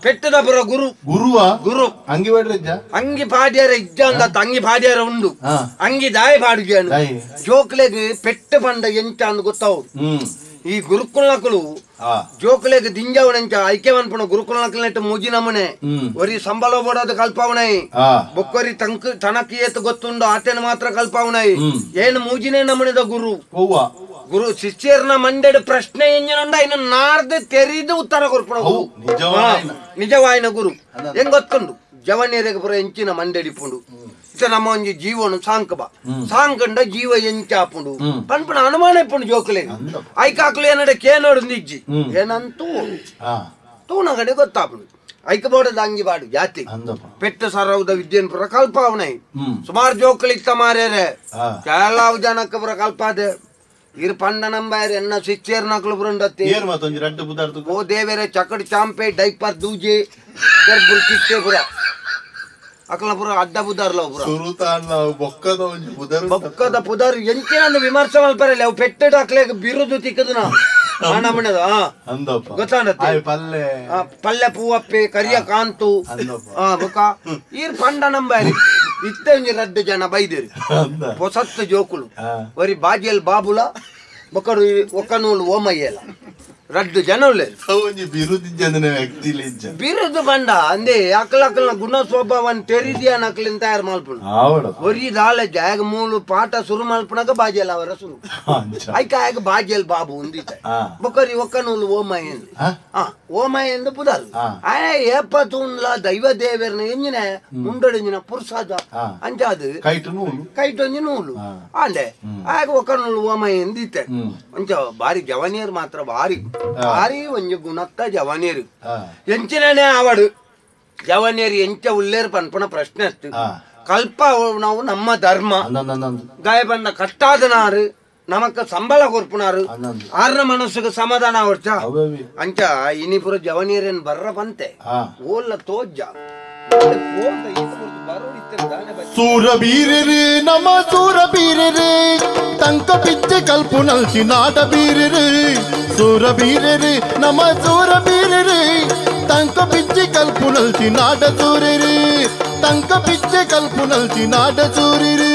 ಪೆಟ್ಟದ ಬರೋ ಗುರು ಗುರುವ ಗುರು ಅಂಗಿ ಪಾಡ್ರ ಅಂಗಿ ಪಾಡ್ಯಾರ ಇಜ್ಜ ಅಂದ ಅಂಗಿ ಪಾಡ್ಯಾರ ಉಂಡು ಅಂಗಿ ದಾಯ ಪಾಡುಜಾನು ಜೋಕ್ಲೆಗ್ ಪೆಟ್ಟ ಪಂಡ ಎಂಚ ಅಂದ್ ಗೊತ್ತಾವು. ಈ ಗುರುಕುಲಕುಲು ಜೋಕುಲೆಗ್ ದಿಂಜವನಂಚ ಐಕ್ಯ ಮನ್ಪುನ ಗುರುಕುಲಕುಲನೆಟ್ ಮೂಜಿ ನಮೂನೆ ಒರಿ ಸಂಬಳ ಬೋಡಾದ ಕಲ್ಪಾವಣೈ ಬೊಕ್ಕೊರಿ ತಂಕ್ ತನಕ್ ಏತ್ ಗೊತ್ತುಂಡು ಆತನ ಮಾತ್ರ ಕಲ್ಪಾವಣೈ ಏನು ಮೂಜಿನೇ ನಮೂನೆದ ಗುರು ಗುರು ಶಿಷ್ಯರ್ನ ಮಂಡೆಡ್ ಪ್ರಶ್ನೆ ಎಂಜಿನುಂಡ ಇನ್ನು ನಾರ್ದು ತೆರಿದು ಉತ್ತರ ಕೊರ್ಪುನ ಗುರು ನಿಜವಾಯಿನ ಗುರು ಹೆಂಗ್ ಗೊತ್ತುಂಡು ಜವನಿಯರಿಗೆ ಪೂರ ಎಂಚಿನ ಮಂಡೆಡಿಪುಂಡು ಇತ್ತ ನಮ್ಮ ಒಂಜಿ ಜೀವನ ಸಾಂಕಬ ಸಾಂಕಂಡ ಜೀವ ಎಂಚಾಪುಂಡು ಪನ್ಪುನ ಅನುಮಾನ ಇಪ್ಪುಂಡು ಜೋಕುಲೆಗ್ ಐಕಾಕ್ಲು ಏನಡ ಕೇನೋಡು ನಿಜ್ಜಿ ಏನಂತೂ ತೂನಗಡೆ ಗೊತ್ತಾಪುಂಡು ಐಕ ಬೋಡದ ಅಂಗಿ ಬಾಡು ಜಾತಿ ಪೆಟ್ಟ ಸರೌದ ವಿದ್ಯೆನ್ ಪೂರ ಕಲ್ಪಾವಣೈ ಸುಮಾರು ಜೋಕುಲಿತ್ತ ಮಾರ್ಯಾರೆ ಕೆಲವು ಜನಕ್ಕೆ ಪೂರ ಕಲ್ಪಾದೆ ಇರ್ ಪಂಡ ನಂಬಾರ ಎನ್ನ ಶಿಷ್ಯರ್ನಕ್ಲು ಪುರಂಡತ್ತಿ ಓ ದೇವರೇ ಚಕಡ್ ಚಾಂಪೆ ಡೈಪರ್ ದೂಜೆ ಗರ್ಬುರ್ ಕಿಟ್ಟೆ ಪುರ ಅಕಲ ಪುರ ಅಡ್ಡ ಬುದಾರ್ಲ ಪುರ ಬೊಕ್ಕದ ಪುದಾರ್ ಎಂಚಿನ ವಿಮರ್ಶೆ ಮಲ್ಪರಲ್ಲ ಅವು ಪೆಟ್ಟೆಡ್ ಅಕ್ಲೆಗ್ ಬಿರುದು ತಿಕ್ಕದು ನಮ್ಮನೆದ ಗೊತ್ತಾಂಡತ್ತೆ ಪಲ್ಲೆ ಪೂವಪ್ಪೆ ಕರಿಯ ಕಾಂತು ಬೊಕ್ಕ ಈರ್ ಪಂಡ ನಂಬಾರಿ ಇತ್ತೆ ಒಂಜಿ ರಡ್ಡು ಜನ ಬೈದೇರು ಪೊಸತ್ತು ಜೋಕುಲು ಒರಿ ಬಾಜಿಯಲ್ ಬಾಬುಲ ಬೊಕ್ಕರು ಒಕ್ಕನೂಲು ಓಮಯ್ಯಲ ರಡ್ಡು ಜನ ಉಲ್ಲೇರು ಬಿರುದು ಬಂಡ ಅಂದೇ ಅಕಲ ಗುಣ ಸ್ವಭಾವನ್ ತೆರಿದಿಯಾನ ಅಕ್ಲಿನ್ ತಯಾರು ಮಲ್ಪುಂಡು ಒರಿ ದಾಲ ಜಾಗ ಮೂಲು ಪಾಠ ಸುರು ಮಲ್ಪುನಗ ಬಾಜಿಯಲ್ ಅವರ ಸುರು ಐಕ ಆಗ ಬಾಜಿಯಲ್ ಬಾಬು ಉಂದಿತ ಬೊಕ್ಕರಿ ಒಕ್ಕನೂಲು ಓಮಯ್ಯ ಓಮಯ್ಯ ಎಂದು ಪುದಾರು ಆಯ ಏಪ ತೂನ್ಲ ದೈವ ದೇವರ್ನ ಎಂಜಿನ ಮುಂಡೊಡೆಂಜಿನ ಪುರ್ಸಾದ ಅಂಚಾದು ಕೈಟೊಂಜಿ ನೂಲು ಆಂಡೆ ಆಗ ಒಕ್ಕನೂಲು ಓಮಯ್ಯ ಎಂದಿತ್ತೆ ಅಂಚ ಬಾರಿ ಜವನಿಯರ್ ಮಾತ್ರ ಬಾರಿ ಭಾರಿ ಒಂಜಿ ಗುಣತ್ತ ಜವನಿಯರು ಎಂಚಿನೇ ಆವಡು ಜವನಿಯರು ಎಂಚ ಉಲ್ಲೇರು ಪನ್ಪುನ ಪ್ರಶ್ನೆ ಅಷ್ಟು ಕಲ್ಪ ನಾವು ನಮ್ಮ ಧರ್ಮ ಗಾಯ ಬಂದ ಕಟ್ಟಾದನಾರು ನಮಕ್ ಸಂಬಳ ಕೊರ್ಪುನಾರು ಆರ್ನ ಮನಸ್ಸಿಗೆ ಸಮಾಧಾನ ಅವರ್ಚ ಅಂಚ ಇನಿಪುರ ಜವನಿಯರೇನು ಬರ್ರ ಬಂತೆ ಓಲ್ಲ ತೋಜ್ಜ ಸೂರಬೀರರು ನಮ ಸೂರಬೀರರು ತಂಕ ಪಿಚ್ಚೆ ಕಲ್ಪುನಲ್ಚಿ ನಾಡ ಬೀರರು ಸೂರಬೀರರು ನಮ ಸೂರಬೀರರು ತಂಕ ಪಿಚ್ಚೆ ಕಲ್ಪುನಲ್ಚಿ ನಾಡ ಸೂರರು ತಂಕ ಪಿಚ್ಚೆ ಕಲ್ಪುನಲ್ಚಿ ನಾಡ ಸೂರರು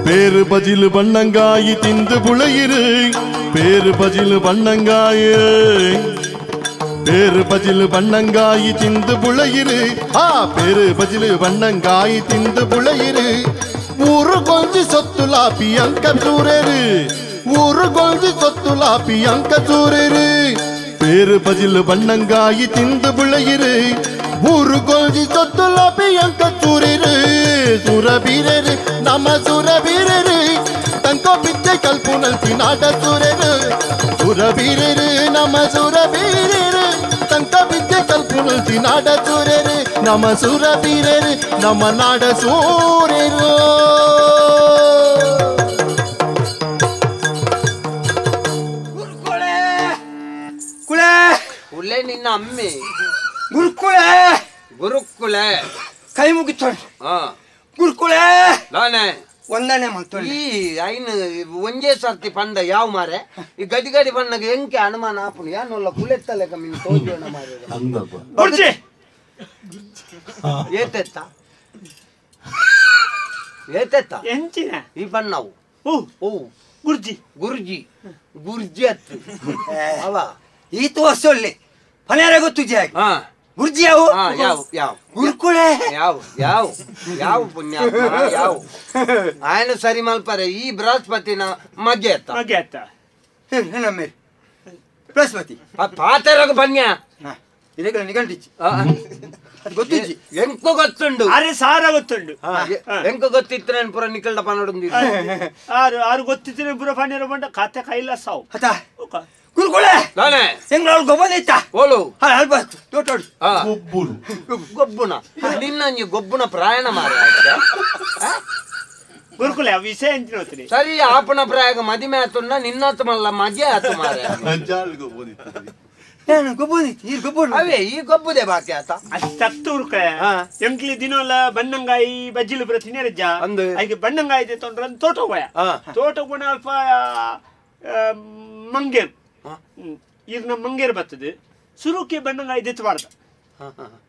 பேரு பஜிலு பண்ணங்காயி திந்து புளையிரு பேரு பஜிலு பண்ணங்காயு பேரு பஜிலு பண்ணங்காயி திந்து புளையிரு ஆ பேரு பஜிலு பண்ணங்காயி திந்து புளையிரு ஊரு கொஞ்சி சொத்துலாப்பி அங்க சூரரு ஊரு கொஞ்சி சொத்துலாப்பி அங்க சூரரு பேரு பஜிலு பண்ணங்காயி திந்து புளையிரு ஊரு கொஞ்சி சொத்துலாப்பி அங்க சூரரு சுரபீரரு நம சுரபீரரு தங்கோ பிச்சை கல்புனல் நாட சூரரு சுரபீரரு நம சுரபீரரு தங்கோ பிச்சை கல்புனல் நாட சூரரு நம சுரபீரரு நம்ம நாட சூரரு ಕುಲೆ ಕುಲೆ ನಿನ್ನ ಅಮ್ಮೆ ಗುರುಕುಲೆ ಗುರುಕುಲೆ ಕೈ ಮುಗಿತೋಣ ಗುರುಕುಲೆ ನಾನೇ ಒಂದನೇ ಮಾತು ಈ ಐನು ಒಂಜೇ ಸರ್ತಿ ಪಂಡ ಯಾವ ಮಾರೆ ಈ ಗಡಿ ಗಡಿ ಪಣ್ಣಗೆ ಎಂಕೆ ಅನುಮಾನ ಆಪುಣು ಯಾನೊಲ್ಲ ಕುಲೆತ್ತಲೆ ಕಮ್ಮಿ ತೋಜೋಣ ಮಾರೆ ಗುರ್ಜಿ ಏತೆತ್ತ ಏತೆತ್ತ ಎಂಚಿನ ಈ ಪಣ್ಣವು ಓ ಓ ಗುರ್ಜಿ ಗುರ್ಜಿ ಗುರ್ಜಿ ಅತ್ತು ಅವ ಈತು ವರ್ಷ ಪನೇರ ಗೊತ್ತು ಜಾಗ ಹಾ ಗುರ್ಜಿ ಯಾವ ಯಾವ ಯಾವ ಗುರುಕುಳೆ ಯಾವ ಯಾವ ಯಾವ ಪುಣ್ಯ ಯಾವ ಆಯನ ಸರಿ ಮಲ್ಪರೆ ಈ ಬೃಹಸ್ಪತಿನ ಮಗ್ಗೆ ಅತ್ತ ಮಗ್ಗೆ ಅತ್ತ ಬೃಹಸ್ಪತಿ ಪಾತೆರಗ ಬನ್ಯ ಇದಕ್ಕೆ ನಿಗಂಟಿಚ್ಚಿ ಅದು ಗೊತ್ತಿಜ್ಜಿ ಎಂಕು ಗೊತ್ತುಂಡು ಅರೆ ಸಾರ ಗೊತ್ತುಂಡು ಎಂಕು ಗೊತ್ತಿತ್ತು ನಾನು ಪುರ ನಿಕಲ್ಡ ಪನ್ನೊಂದು ಆರು ಆರು ಗೊತ್ತಿತ್ತು ಪುರ ಪನ್ನಿರ ಬಂಡ ಖಾತೆ ಕೈಲ ಸಾವು ಅತ್ತ ಗುರುಕುಳೆ ನಾನೇ ಎಂಗ್ಲವ್ಳು ಗೊಬ್ಬನ ಇತ್ತ ಓಲು ಅಲ್ಪ ತೋಟೋಡು ಗೊಬ್ಬುನು ಗೊಬ್ಬುನ ನಿನ್ನ ಗೊಬ್ಬುನ ಪ್ರಯಾಣ ಮಾರ ಗುರುಕುಲೆ ವಿಷಯ ಎಂಚಿನ ಹೋಗ್ತೀನಿ ಸರಿ ಆಪನ ಪ್ರಾಯಗ ಮದಿಮೆ ಆತುನ್ನ ನಿನ್ನತ್ತು ಮಲ್ಲ ಮಜೆ ಆತು ಮಾರ ನಾನು ಗೊಬ್ಬುದಿತ್ತು ಈ ಗೊಬ್ಬು ಅವೇ ಈ ಗೊಬ್ಬುದೆ ಬಾಕಿ ಆತ ಅಷ್ಟು ಗುರುಕುಲೆ ಎಂಕ್ಲಿ ದಿನೋಲ ಬಣ್ಣಂಗಾಯಿ ಬಜ್ಜಿಲು ಪುರ ತಿನ್ನಿರಜ್ಜ ಅಂದು ಐಗೆ ಬಣ್ಣಂಗಾಯಿ ತೊಂದ್ರೆ ತೋಟ ಹೋಯ ತೋಟ ಹೋಗೋಣ ಅಲ್ಪ ಮಂಗೇರು ಈಗ ನಮ್ಮ ಮಂಗೇರ್ ಬರ್ತದೆ ಸುರುಕೆ ಬಣ್ಣಂಗಾಯಿ ದೆತ್ತಬಾರ್ದ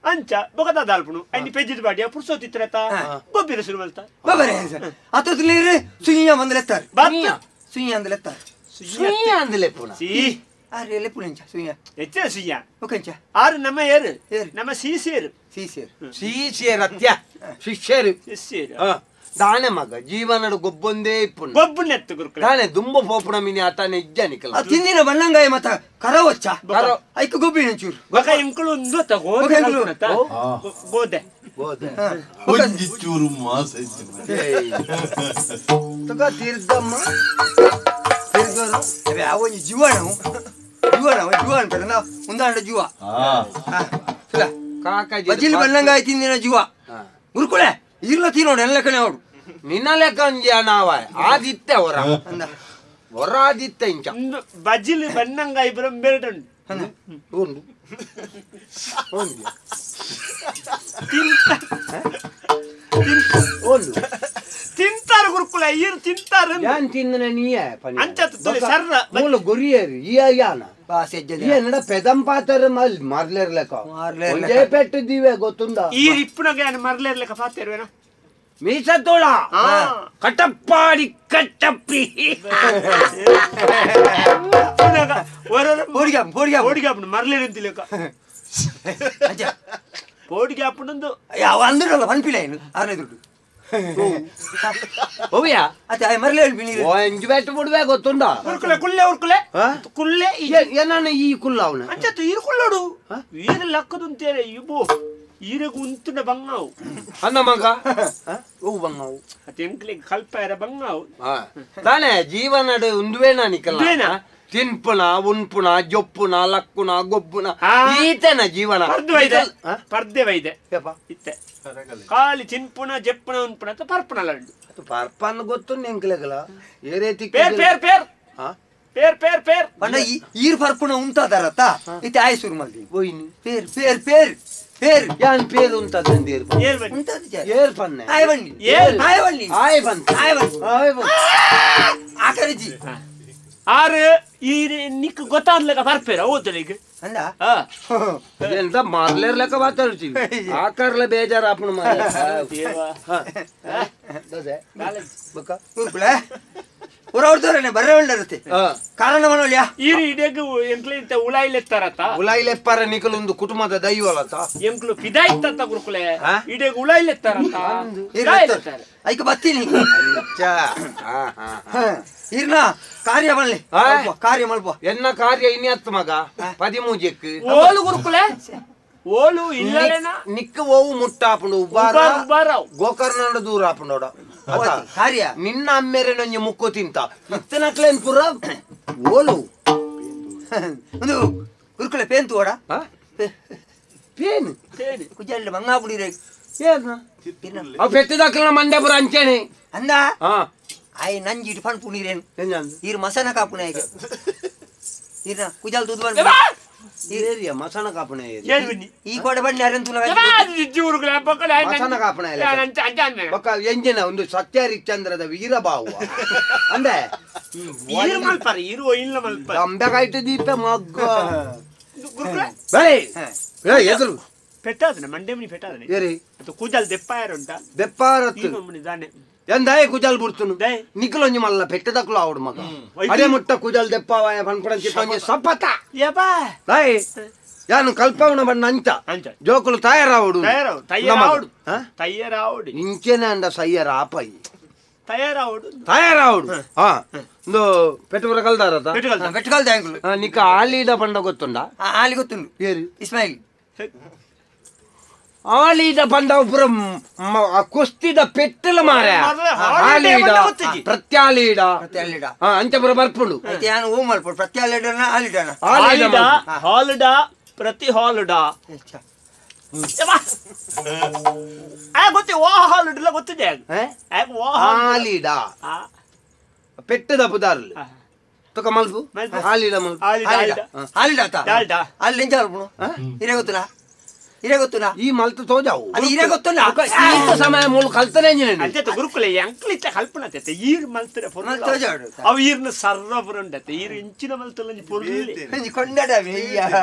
ಅಂಚ ಬೊಕದ ದಾಲ್ಪುಣು ಐನಿ ಪೆಜ್ಜಿದ ಬಾಡಿಯ ಪುರ್ಸೋತಿತ್ರತ ಗೊಬ್ಬಿರ ಸುರು ಮಲ್ತ ಬಬರೆ ಅತೊತ್ಲೇರು ಸುಯಿಯ ಬಂದಲೆತ್ತಾರೆ ಸುಯಿಯ ಅಂದಲೆತ್ತಾರೆ ಸುಯಿಯ ಅಂದಲೆಪ್ಪುಣ ಸಿ ಆರೆ ಲೆಪ್ಪುಣಂಚ ಸುಯಿಯ ಎಚ್ಚ ಸುಯಿಯ ಒಕಂಚ ಆರು ನಮ್ಮ ಏರು ನಮ್ಮ ಸೀಸೇರು ಸೀಸೇರು ಸೀಸೇರು ಅತ್ಯ ಶಿಷ್ಯರು ಶಿಷ್ಯರು ದಾನೆ ಮಗ ಜೀವನಡು ಗೊಬ್ಬೊಂದೇ ಇಪ್ಪುಣ ಗೊಬ್ಬುನೆತ್ತು ಗುರುಕುಲ ದಾನೆ ದುಂಬ ಪೋಪುಣ ಮಿನಿ ಆತಾನೆ ಇಜ್ಜ ನಿಕಲ ಆ ತಿಂದಿನ ಬಣ್ಣಂಗಾಯ ಮತ ಕರವಚ್ಚ ಐಕ ಗೊಬ್ಬಿನ ಚೂರು ಬೊಕ ಎಂಕುಲು ಒಂದು ತ ಗೋದೆ ಗೋದೆ ಗೋದೆ ಒಂಜಿ ಚೂರು ಮಾಸ ತುಕ ತೀರ್ದಮ್ಮ ತೀರ್ದರು ಅವೆ ಆ ಒಂಜಿ ಜೀವನ ಜೀವನ ಜೀವನ ಪೆರನ ಉಂದಾಂಡ ಜೀವ ಸುಲ ಕಾಕಾಜಿ ಬಜಿಲ್ ಬಣ್ಣಂಗಾಯ ತಿಂದಿನ ಜೀವ ಗುರುಕುಲೆ ಇರ್ಲ ತಿನ್ನೋಡು ಎಲ್ಲ ಕಣೆ ಅವಡು ನಿನ್ನ ಲೆಕ್ಕ ಅಂಜ ನಾವ ಆದಿತ್ತೆ ಹೊರ ಹೊರ ಆದಿತ್ತೆ ಇಂಚ ಬಜಿಲ್ ಬಣ್ಣಂಗಾಯಿ ಬರ ಬೇರೆ ಉಂಡು ಒಂದು ಒಂದು ತಿಂತಾರ ಗುರುಕುಲ ಈರು ತಿಂತಾರ ಯಾನ್ ತಿನ್ನನ ನೀಯೇ ಅಂಚ ಸರ್ರ ಮೂಲ ಗುರಿಯರು ಈಯ ಯಾನ ಏನಡ ಪೆದಂಪಾತರ ಮಲ್ ಮರ್ಲೇರ್ಲೆಕ ಒಂದೇ ಪೆಟ್ಟು ದಿವೆ ಗೊತ್ತುಂದ ಈರು ಇಪ್ಪುನಗ ಯಾನ ಮರ್ಲೇರ್ಲೆಕ ಪಾತೆರುವೆನ ಮೀಸತೋಳ ಕಟಪ್ಪಾಡಿ ಕಟ್ಟಪ್ಪಿ ಓಡಿಗಾಪುಣ ಮರ್ಲೇರಂತಿಲೆಕ ಪೋಡಿಗಾಪುಣಂದು ಯಾವ ಅಂದ್ರಲ್ಲ ಪನ್ಪಿಲ್ಲ ಏನು ಆರನೇ ದುಡ್ಡು ಓವಿಯಾ ಅತ್ತೆ ಆಯ್ ಮರ್ಲೆ ಹೇಳ್ಬಿನಿ ಓ ಎಂಜು ಬೆಟ್ಟು ಬಿಡುವೆ ಗೊತ್ತುಂಡ ಉರ್ಕುಲೆ ಕುಲ್ಲೆ ಉರ್ಕುಲೆ ಕುಲ್ಲೆ ಏನಾನ ಈ ಕುಲ್ಲ ಅವನ ಅಂಚತ್ತು ಈರು ಕುಲ್ಲೋಡು ಈರು ಲಕ್ಕದುಂತೇರೆ ಇಬೋ ಈರೆಗ್ ಉಂತುನ ಬಂಗಾವು ಅನ್ನ ಮಗ ಓ ಬಂಗಾವು ಅತ್ತೆ ಎಂಕ್ಲೆ ಕಲ್ಪಾಯರ ಬಂಗಾವು ತಾನೇ ಜೀವನಡು ಉಂದುವೇನಾ ನಿಕಲ ತಿನ್ಪುಣ ಉನ್ಪುಣ ಜೊಪ್ಪುಣ ಲಕ್ಕುಣ ಗೊಬ್ಬುಣ ಈತನ ಜೀವನ ಪರ್ದೆ ವೈದೆ ಇತ್ತೆ ಖಾಲಿ ತಿನ್ಪುಣ ಜಪ್ಪುಣ ಉನ್ಪುಣ ಅಂತ ಪರ್ಪುಣ ಲಡ್ಡು ಅದು ಪರ್ಪನ್ ಗೊತ್ತು ಎಂಕ್ಲೆಗಲ ಏ ರೀತಿ peer peer peer peer peer peer ಪಂಡ ಈರ್ ಪರ್ಪುಣ ಉಂತಾದಾರತ್ತ ಇತ್ತೆ ಆಯ್ ಶುರು ಮಲ್ದಿ ಹೋಯ್ನಿ peer peer peer peer ಯಾನ್ ಪೇರ್ ಉಂತಾದಂದು ಏರ್ ಉಂತಾದ ಏರ್ ಪನ್ನೆ ಆಯ್ ಬನ್ನಿ ಆಯ್ ಬನ್ನಿ ಆಯ್ ಬಂತ ಆಯ್ ಬನ್ನಿ ಆಯ್ ಬಂತ ಆಕರಜಿ ಆರು ಈ ನಿಕ್ ಗೊತ್ತಾದ್ಲೆಕ್ಕ ಬರ್ಪೇರ ಓದಲಿಗೆ ಅಂದ ಎಂತ ಮಾರ್ಲೇರ್ಲೆಕ್ಕ ಮಾತಾಡ್ತೀವಿ ಆಕರ್ಲೆ ಬೇಜಾರು ಆಪಣ ಮಾರ ಗುರುಕುಲೆ ಊರವ್ರದವ್ರೇನೆ ಬರ್ರೆ ಒಳ್ಳೆ ಕಾರಣ ಮನೋಲ್ಯಾ ಈರು ಇಡೀಗ ಎಂಕ್ಲೆ ಇಂತ ಉಳಾಯಿಲೆತ್ತಾರತ್ತ ಉಳಾಯಿಲೆಪ್ಪಾರ ನಿಕಲು ಒಂದು ಕುಟುಂಬದ ದೈವಲತ ಎಂಕ್ಲು ಪಿದಾಯ್ತತ್ತ ಗುರುಕುಲೆ ಇಡೀಗ ಉಳಾಯಿಲೆತ್ತಾರತ್ತ ಐಕ ಬತ್ತೀನಿ ಇರ್ನ ಕಾರ್ಯ ಬನ್ನಿ ಕಾರ್ಯ ಮಲ್ಪ ಎನ್ನ ಕಾರ್ಯ ಇನ್ನತ್ತು ಮಗ ಪದಿಮೂಜೆಕ್ ಓಲು ಗುರುಕುಲೆ ಓಲು ಇಲ್ಲಲೇನ ನಿಕ್ಕ ಓವು ಮುಟ್ಟಾಪುಂಡು ಉಬಾರ ಗೋಕರ್ಣ ದೂರ ಆಪುಂಡೋಡ ಕಾರ್ಯ ನಿನ್ನ ಅಮ್ಮೇರೆ ನೊಂಜಿ ಮುಕ್ಕು ತಿಂತ ಇತ್ತನಕ್ಲೇನ್ ಪುರ ಓಲು ಒಂದು ಗುರುಕುಲೆ ಪೇನ್ ತೋಡ ಪೇನ್ ಕುಜಲ್ ಮಂಗಾಪುಡಿ ರೇ ಏನ ಅವು ಪೆಟ್ಟದಕ್ಲ ಮಂಡ್ಯಪುರ ಅಂಚೇನೆ ಅಂದ ಆಯ್ ನಂಜಿ ಫಣ್ ಪುನೀರೇನು ಈರ್ ಮಸನ ಕಾಪುನ ಈಗ ಈರ್ನ ಕುಜಲ್ ದೂದ್ ಬನ್ ಏರಿಯಾ ಮಸನ ಕಾಪುನ ಈ ಕೋಡೆ ಬನ್ನಿ ಅರೆಂತು ಮಸನ ಕಾಪುನ ಬೊಕ್ಕ ಎಂಜಿನ ಒಂದು ಸತ್ಯಹರಿಶ್ಚಂದ್ರದ ವೀರಬಾವು ಅಂದೆ ಈರು ಮಲ್ಪಾರ ಈರು ಇಲ್ಲ ಮಲ್ಪಾರ ಅಂಬೆಗಾಯ್ತು ದೀಪ ಮಗ್ಗ ಎದುರು ಪೆಟ್ಟಾದನ ಮಂಡ್ಯಮನಿ ಪೆಟ್ಟಾದನೆ ಏರಿ ಅದು ಕುಜಲ್ ದೆಪ್ಪಾಯರ ಉಂಟ ದೆಪ್ಪಾರತ್ತು ದಾನೆ ಎಂದಾಯ ಕುಜಲ್ ಬುಡ್ತುನು ನಿಕ್ಕಲೊಂಜಿ ಮಲ್ಲ ಪೆಟ್ಟದಕ್ಲು ಆವಡು ಮಗ ಅದೇ ಮುಟ್ಟ ಕುಜಲ್ ದೆಪ್ಪಾವಾಯ ಪನ್ಪುಣಂಚಿ ತೊಂಜಿ ಸಪತ ಯಾನು ಕಲ್ಪವನ ಬಣ್ಣ ಅಂಚ ಜೋಕುಲು ತಯಾರಾವಡು ತಯಾರಾವಡು ಇಂಚೆನೆ ಅಂಡ ಸಯ್ಯರ ಆಪಯಿ ತಯಾರಾವಡು ತಯಾರಾವಡು ಹಾ ಒಂದು ಪೆಟ್ಟುಪುರ ಕಲ್ದಾರತ ಪೆಟ್ಟುಕಲ್ದ ನಿಕ್ಕ ಆಲೀದ ಪಂಡ ಗೊತ್ತುಂಡ ಆಲಿ ಗೊತ್ತುಂಡು ಏರು ಇಸ್ಮಾಯಿಲ್ ಆಲೀದ ಪಂಡ ಪುರ ಕುಸ್ತಿದ ಪೆಟ್ಟಲ ಮಾರ ಆಲೀಡ ಪ್ರತ್ಯಾಲೀಡ ಅಂಚಪುರ ಬರ್ಪುಂಡು ಪ್ರತ್ಯಾಲೀಡನ ಆಲೀಡನ ಆಲೀಡ ಹಾಲುಡ ಪ್ರತಿ ಹಾಲುಡ ಗೊತ್ತಿ ಓ ಹಾಲುಡಲ್ಲ ಗೊತ್ತಿದೆ ಆಲೀಡ ಪೆಟ್ಟದ ಪುದಾರ್ಲು ತುಕ ಮಲ್ಪು ಆಲೀಡ ಮಲ್ಪು ಆಲೀಡ ಆಲೀಡ ಆಲಿ ಎಂಚ ಮಲ್ಪುನು ಇರೇ ಗೊತ್ತಿಲ್ಲ ಇರೇ ಗೊತ್ತುನಾ ಈ ಮಲ್ತು ತೋಜಾವು ಅದು ಇರೇ ಗೊತ್ತುನಾ ಈತ ಸಮಯ ಮೂಲು ಕಲ್ತನೆ ಅಂಚೆ ಗುರುಕುಲೆ ಎಂಕ್ಲಿತ್ತ ಕಲ್ಪನೆ ಅತ್ತೆ ಈರ್ ಮಲ್ತರೆ ಮಲ್ತ್ ತೋಜಾಡು. ಅವು ಈರ್ನ ಸರ್ರ ಪುರಂಡತ್ತೆ ಈರ್ ಇಂಚಿನ ಮಲ್ತಲ್ಲ ಒಂಜಿ ಪೊರ್ಲು ಒಂಜಿ ಕೊಂಡಾಡವಿ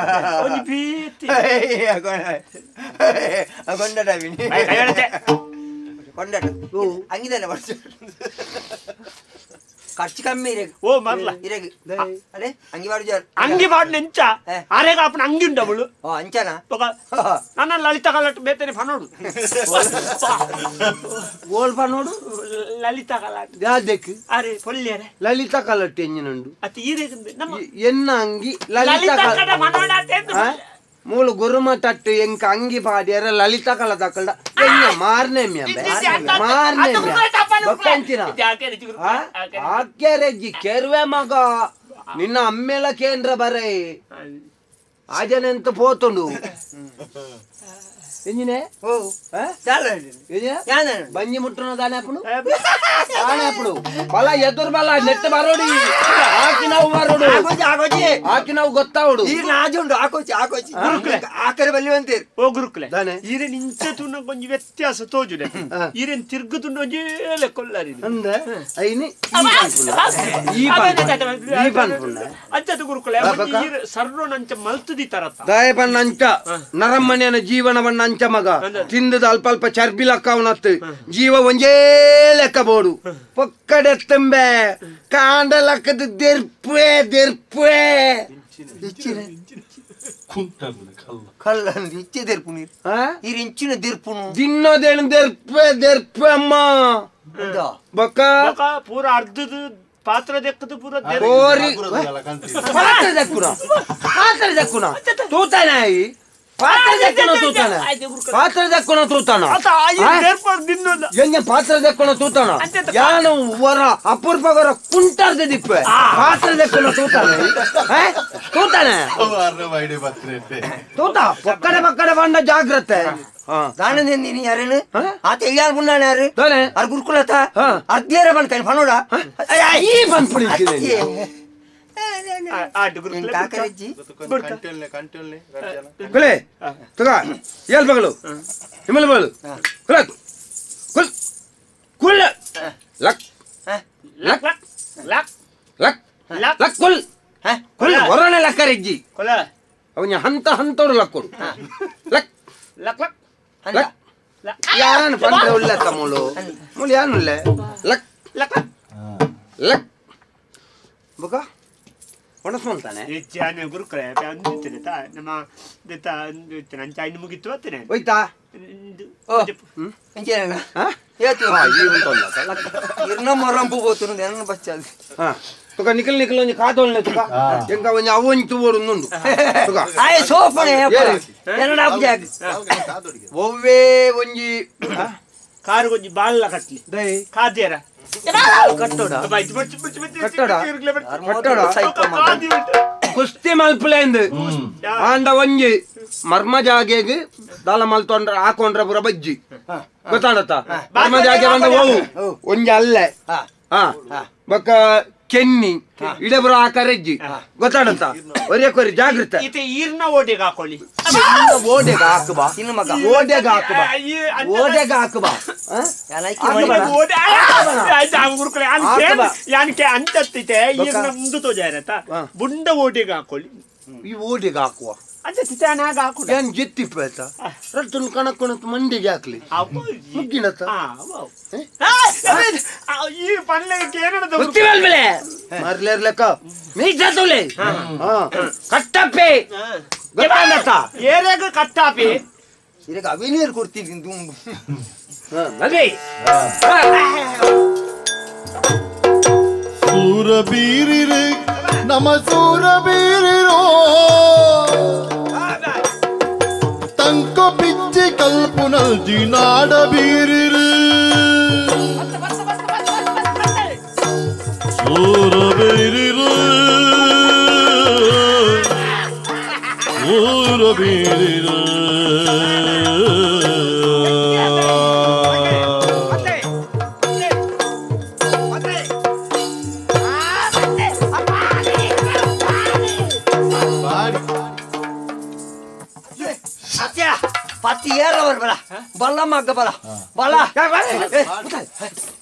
ಒಂಜಿ ಬೀತಿ ಕೊಂಡಾಡವಿ ಕೈ ಕೊಂಡಾಡ ಅಂಗಿದಾನೆ ವರ್ಷ ಖರ್ಚು ಕಮ್ಮಿ ಇರಗ್ ಓ ಮರ್ಲ ಇರಗ್ ಅರೆ ಅಂಗಿ ಬಾಡು ಜಾರ್ ಅಂಗಿ ಬಾಡು ನೆಂಚ ಅರೆಗ ಅಪ್ಪನ ಅಂಗಿ ಉಂಡವಳು ಓ ಅಂಚನ ನನ್ನ ಲಲಿತಾ ಕಲಾಟ್ ಬೇತನೆ ಫನೋಡು ಓಲ್ ಫನೋಡು ಲಲಿತಾ ಕಲಾಟ್ ಯಾದಕ್ಕೆ ಅರೆ ಪೊಲ್ಲೇರೆ ಲಲಿತಾ ಕಲಾಟ್ ಎಂಜಿನುಂಡು ಅತಿ ಈರೆಗಂದೆ ನಮ್ಮ ಎನ್ನ ಅಂಗಿ ಲಲಿತಾ ಕಡ ಫನೋಡ ಮೂಲು ಗುರುಮ ತಟ್ಟು ಎಂಕ ಅಂಗಿ ಪಾಡ್ಯಾರ ಲಲಿತಾ ಕಲ ತಕ್ಕಲ್ಡ ಎನ್ನ ಮಾರ್ನೆ ಮಾರ್ನೆ ಬಕ್ಕಂಚಿನ ಆಕ್ಯಾರೆಜ್ಜಿ ಕೆರ್ವೆ ಮಗ ನಿನ್ನ ಅಮ್ಮೆಲ ಕೇಂದ್ರ ಬರೈ ಆಜನೆಂತ ಪೋತುಂಡು ಎಂಜಿನೆ ಓ ಬಂಜಿ ಮುಟ್ಟುನ ದಾನೆ ಅಪ್ಪಡು ದಾನೆ ಅಪ್ಪಡು ಬಲ ಎದುರು ಬಲ ನೆಟ್ಟ ಬರೋಡಿ ಆಕಿನವು ಬರೋಡು ಆಕಿನವು ಗೊತ್ತಾವಡು ಈ ನಾಜುಂಡು ಆಕೋಚಿ ಆಕೋಚಿ ಆಕರೆ ಬಲ್ಲಿ ಅಂತೀರಿ ಓ ಗುರುಕುಲೆ ಈರೇನ್ ಇಂಚ ತುಣ್ಣ ಕೊಂಚ ವ್ಯತ್ಯಾಸ ತೋಜುಲೆ ಈರೇನ್ ತಿರ್ಗು ತುಣ್ಣ ಒಂಜೇಲೆ ಕೊಲ್ಲರಿ ಅಂದ ಐನಿ ಈ ಪನ್ಪುಂಡ ಅಂಚದ ಗುರುಕುಲೆ ಸರ್ರೋ ನಂಚ ಮಲ್ತುದಿ ತರತ್ತ ದಾಯಪಣ್ಣ ಅಂಚ ನರಮ್ಮನೆಯ ಜೀವನವನ್ನ ಅಂಚ ಮಗ ತಿಂದದ ಅಲ್ಪ ಅಲ್ಪ ಚರ್ಬಿ ಲಕ್ಕವನತ್ತು ಜೀವ ಒಂಜೇ ಲೆಕ್ಕ ಬೋಡು ಪೊಕ್ಕಡೆ ತುಂಬೆ ಕಾಂಡ ಲಕ್ಕದ ದೆರ್ಪೆ ದೆರ್ಪೆ ಕಲ್ಲ ಇಚ್ಚೆ ದೆರ್ಪು ನೀರು ನೀರು ಇಂಚಿನ ದೆರ್ಪುನು ದಿನ್ನೋದೇನು ದೆರ್ಪೆ ದೆರ್ಪೆ ಅಮ್ಮ ಬೊಕ್ಕ ಪೂರ ಅರ್ಧದ ಪಾತ್ರ ದೆಕ್ಕದು ಪೂರ ಪಾತ್ರ ದಕ್ಕುನ ಪಾತ್ರ ದಕ್ಕುನ ತೂತಾನಾಯಿ ಪಾತ್ರ ದಕ್ಕುನ ತೂತಾನ ಪಾತ್ರ ದಕ್ಕುನ ತೂತಾನ ಎಂಜ ಪಾತ್ರ ದಕ್ಕುನ ತೂತಾನ ಯಾನು ವರ ಅಪೂರ್ಪಗರ ಕುಂಟಾರ್ದ ದಿಪ್ಪೆ ಪಾತ್ರ ದಕ್ಕುನ ತೂತಾನ ತೂತಾನೆ ತೂತ ಪಕ್ಕಡೆ ಪಕ್ಕಡೆ ಬಂಡ ಜಾಗ್ರತೆ ದಾನಂದಿನಿ ಯಾರೇನು ಆತ ಯಾರು ಗುಂಡಾಣ ಯಾರು ಅರ್ ಗುರುಕುಲತ ಅರ್ಧೇರ ಬಂತ ಫನೋಡ ಈ ಬಂದ್ಬಿಡಿ ಕುಲೆ ತುಗ ಏಲ್ ಬಗಳು ಹಿಮಲ್ ಬಗಳು ಕುಲ ಕುಲ್ ಕುಲ್ luck luck luck luck luck ಕುಲ್ ಕುಲ್ ಹೊರನೆ ಲಕ್ಕರೆಜ್ಜಿ ಕುಲ ಅವನ ಹಂತ ಹಂತೋಡು ಲಕ್ಕೊಡು luck luck luck luck ಯಾನು ಪಂದ್ರೆ ಉಳ್ಳೆ ತಮ್ಮಳು ಮುಳು ಯಾನುಳ್ಳೆ luck luck luck ಬುಕ ಒಣಸ್ಕೊಂತಾನೆ ಹೆಚ್ಚಾನೆ ಗುರುಕುಲೆ ಅಂದಿತ್ತೇನೆ ತಾ ನಮ್ಮ ದೆತ್ತ ಅಂದಿತ್ತೇನೆ ಅಂಚ ಇನ್ನು ಮುಗಿತ್ತು ಬರ್ತೇನೆ ಹೋಯ್ತಾ ಓ ಅಂಚೇನ ಹೇಳ್ತು ಇರ್ನ ಮೊರಂಪು పోతున్నది ఎన్న బచ్చాది ತುಕ ನಿಖಲ್ ನಿಖಲ್ ಒಂಜಿ ಕಾದೋಲ್ನೆ ತುಕ ಎಂಕ ಒಂಜಿ ಅವು ಒಂಜಿ ತೂವೊಡು ಉಂಡು ತುಕ ಆಯ್ ಸೋಪನೆ ಎನ್ನಡ ಆಪುಜಾಗ್ ಒವ್ವೇ ಒಂಜಿ ಕಾರು ಒಂಜಿ ಬಾಲ್ಲ ಕಟ್ಲಿ ದೈ ಕಾದ್ಯರ ಕಟ್ಟೋಡ ಕಟ್ಟೋಡ ಕಟ್ಟೋಡ ಕುಸ್ತಿ ಮಲ್ಪುಲೇಂದು ಆಂಡ ಒಂಜಿ ಮರ್ಮ ಜಾಗೆಗ್ ದಾಲ ಮಲ್ತೊಂಡ್ರ ಹಾಕೊಂಡ್ರ ಪೂರ ಬಜ್ಜಿ ಗೊತ್ತಾಡತ್ತ ಮರ್ಮ ಜಾಗೆ ಬಂದ ಓವು ಒಂಜಿ ಅಲ್ಲೇ ಹಾ ಬೊಕ್ಕ ಕೆನ್ನಿ ಇಡಬರ ಆಕರೆಜ್ಜಿ ಗೊತ್ತಾಡತ್ತ ಒರೇ ಕೊರಿ ಜಾಗೃತ ಇತ್ತೆ ಈರ್ನ ಓಡೆಗೆ ಹಾಕೊಳ್ಳಿ ಓಡೆಗೆ ಹಾಕುಬಾ ಓಡೆಗೆ ಹಾಕುಬಾ ಓಡೆಗೆ ಹಾಕುಬಾ ಅಂತತ್ತಿತೆ ಈರ್ನ ಮುಂದು ತೋಜಾರತ್ತ ಬುಂಡ ಓಡೆಗೆ ಹಾಕೊಳ್ಳಿ ಈ ಓಡೆಗೆ ಹಾಕುವ ಹಾಕುವ ಏನ್ ಜಿತ್ತಿಪ್ಪ ಆಯ್ತಾ ರಟ್ಟನ್ನು ಕಣಕ್ಕೊಣತ್ ಮಂಡಿಗೆ ಹಾಕ್ಲಿ ಮುಗ್ಗಿನತ್ತ ಈ ಪನ್ಲೆಗೆ ಏನದ ಮರ್ಲೇರ್ಲೆಕ್ಕ ಮೀಸತುಲೆ ಕಟ್ಟಪ್ಪೆ ಗೊತ್ತಾಗತ್ತ ಏರಾಗ ಕಟ್ಟಾಪಿ ಇರಗ ಅವಿನೀರ್ ಕೊಡ್ತೀನಿ ದುಂಬು ಅದೇ ಸೂರಬೀರಿರು ನಮ ಸೂರಬೀರಿರೋ ತಂಕ ಬಿಚ್ಚಿ ಕಲ್ಪುನಲ್ಜಿ ನಾಡ ಬೀರಿರು ಸೂರಬೀರಿರು ಸೂರಬೀರಿರು ಪತ್ತಿ ಏರವರು ಬಲ ಬಲ್ಲ ಮಗ್ಗ ಬಲ ಬಲ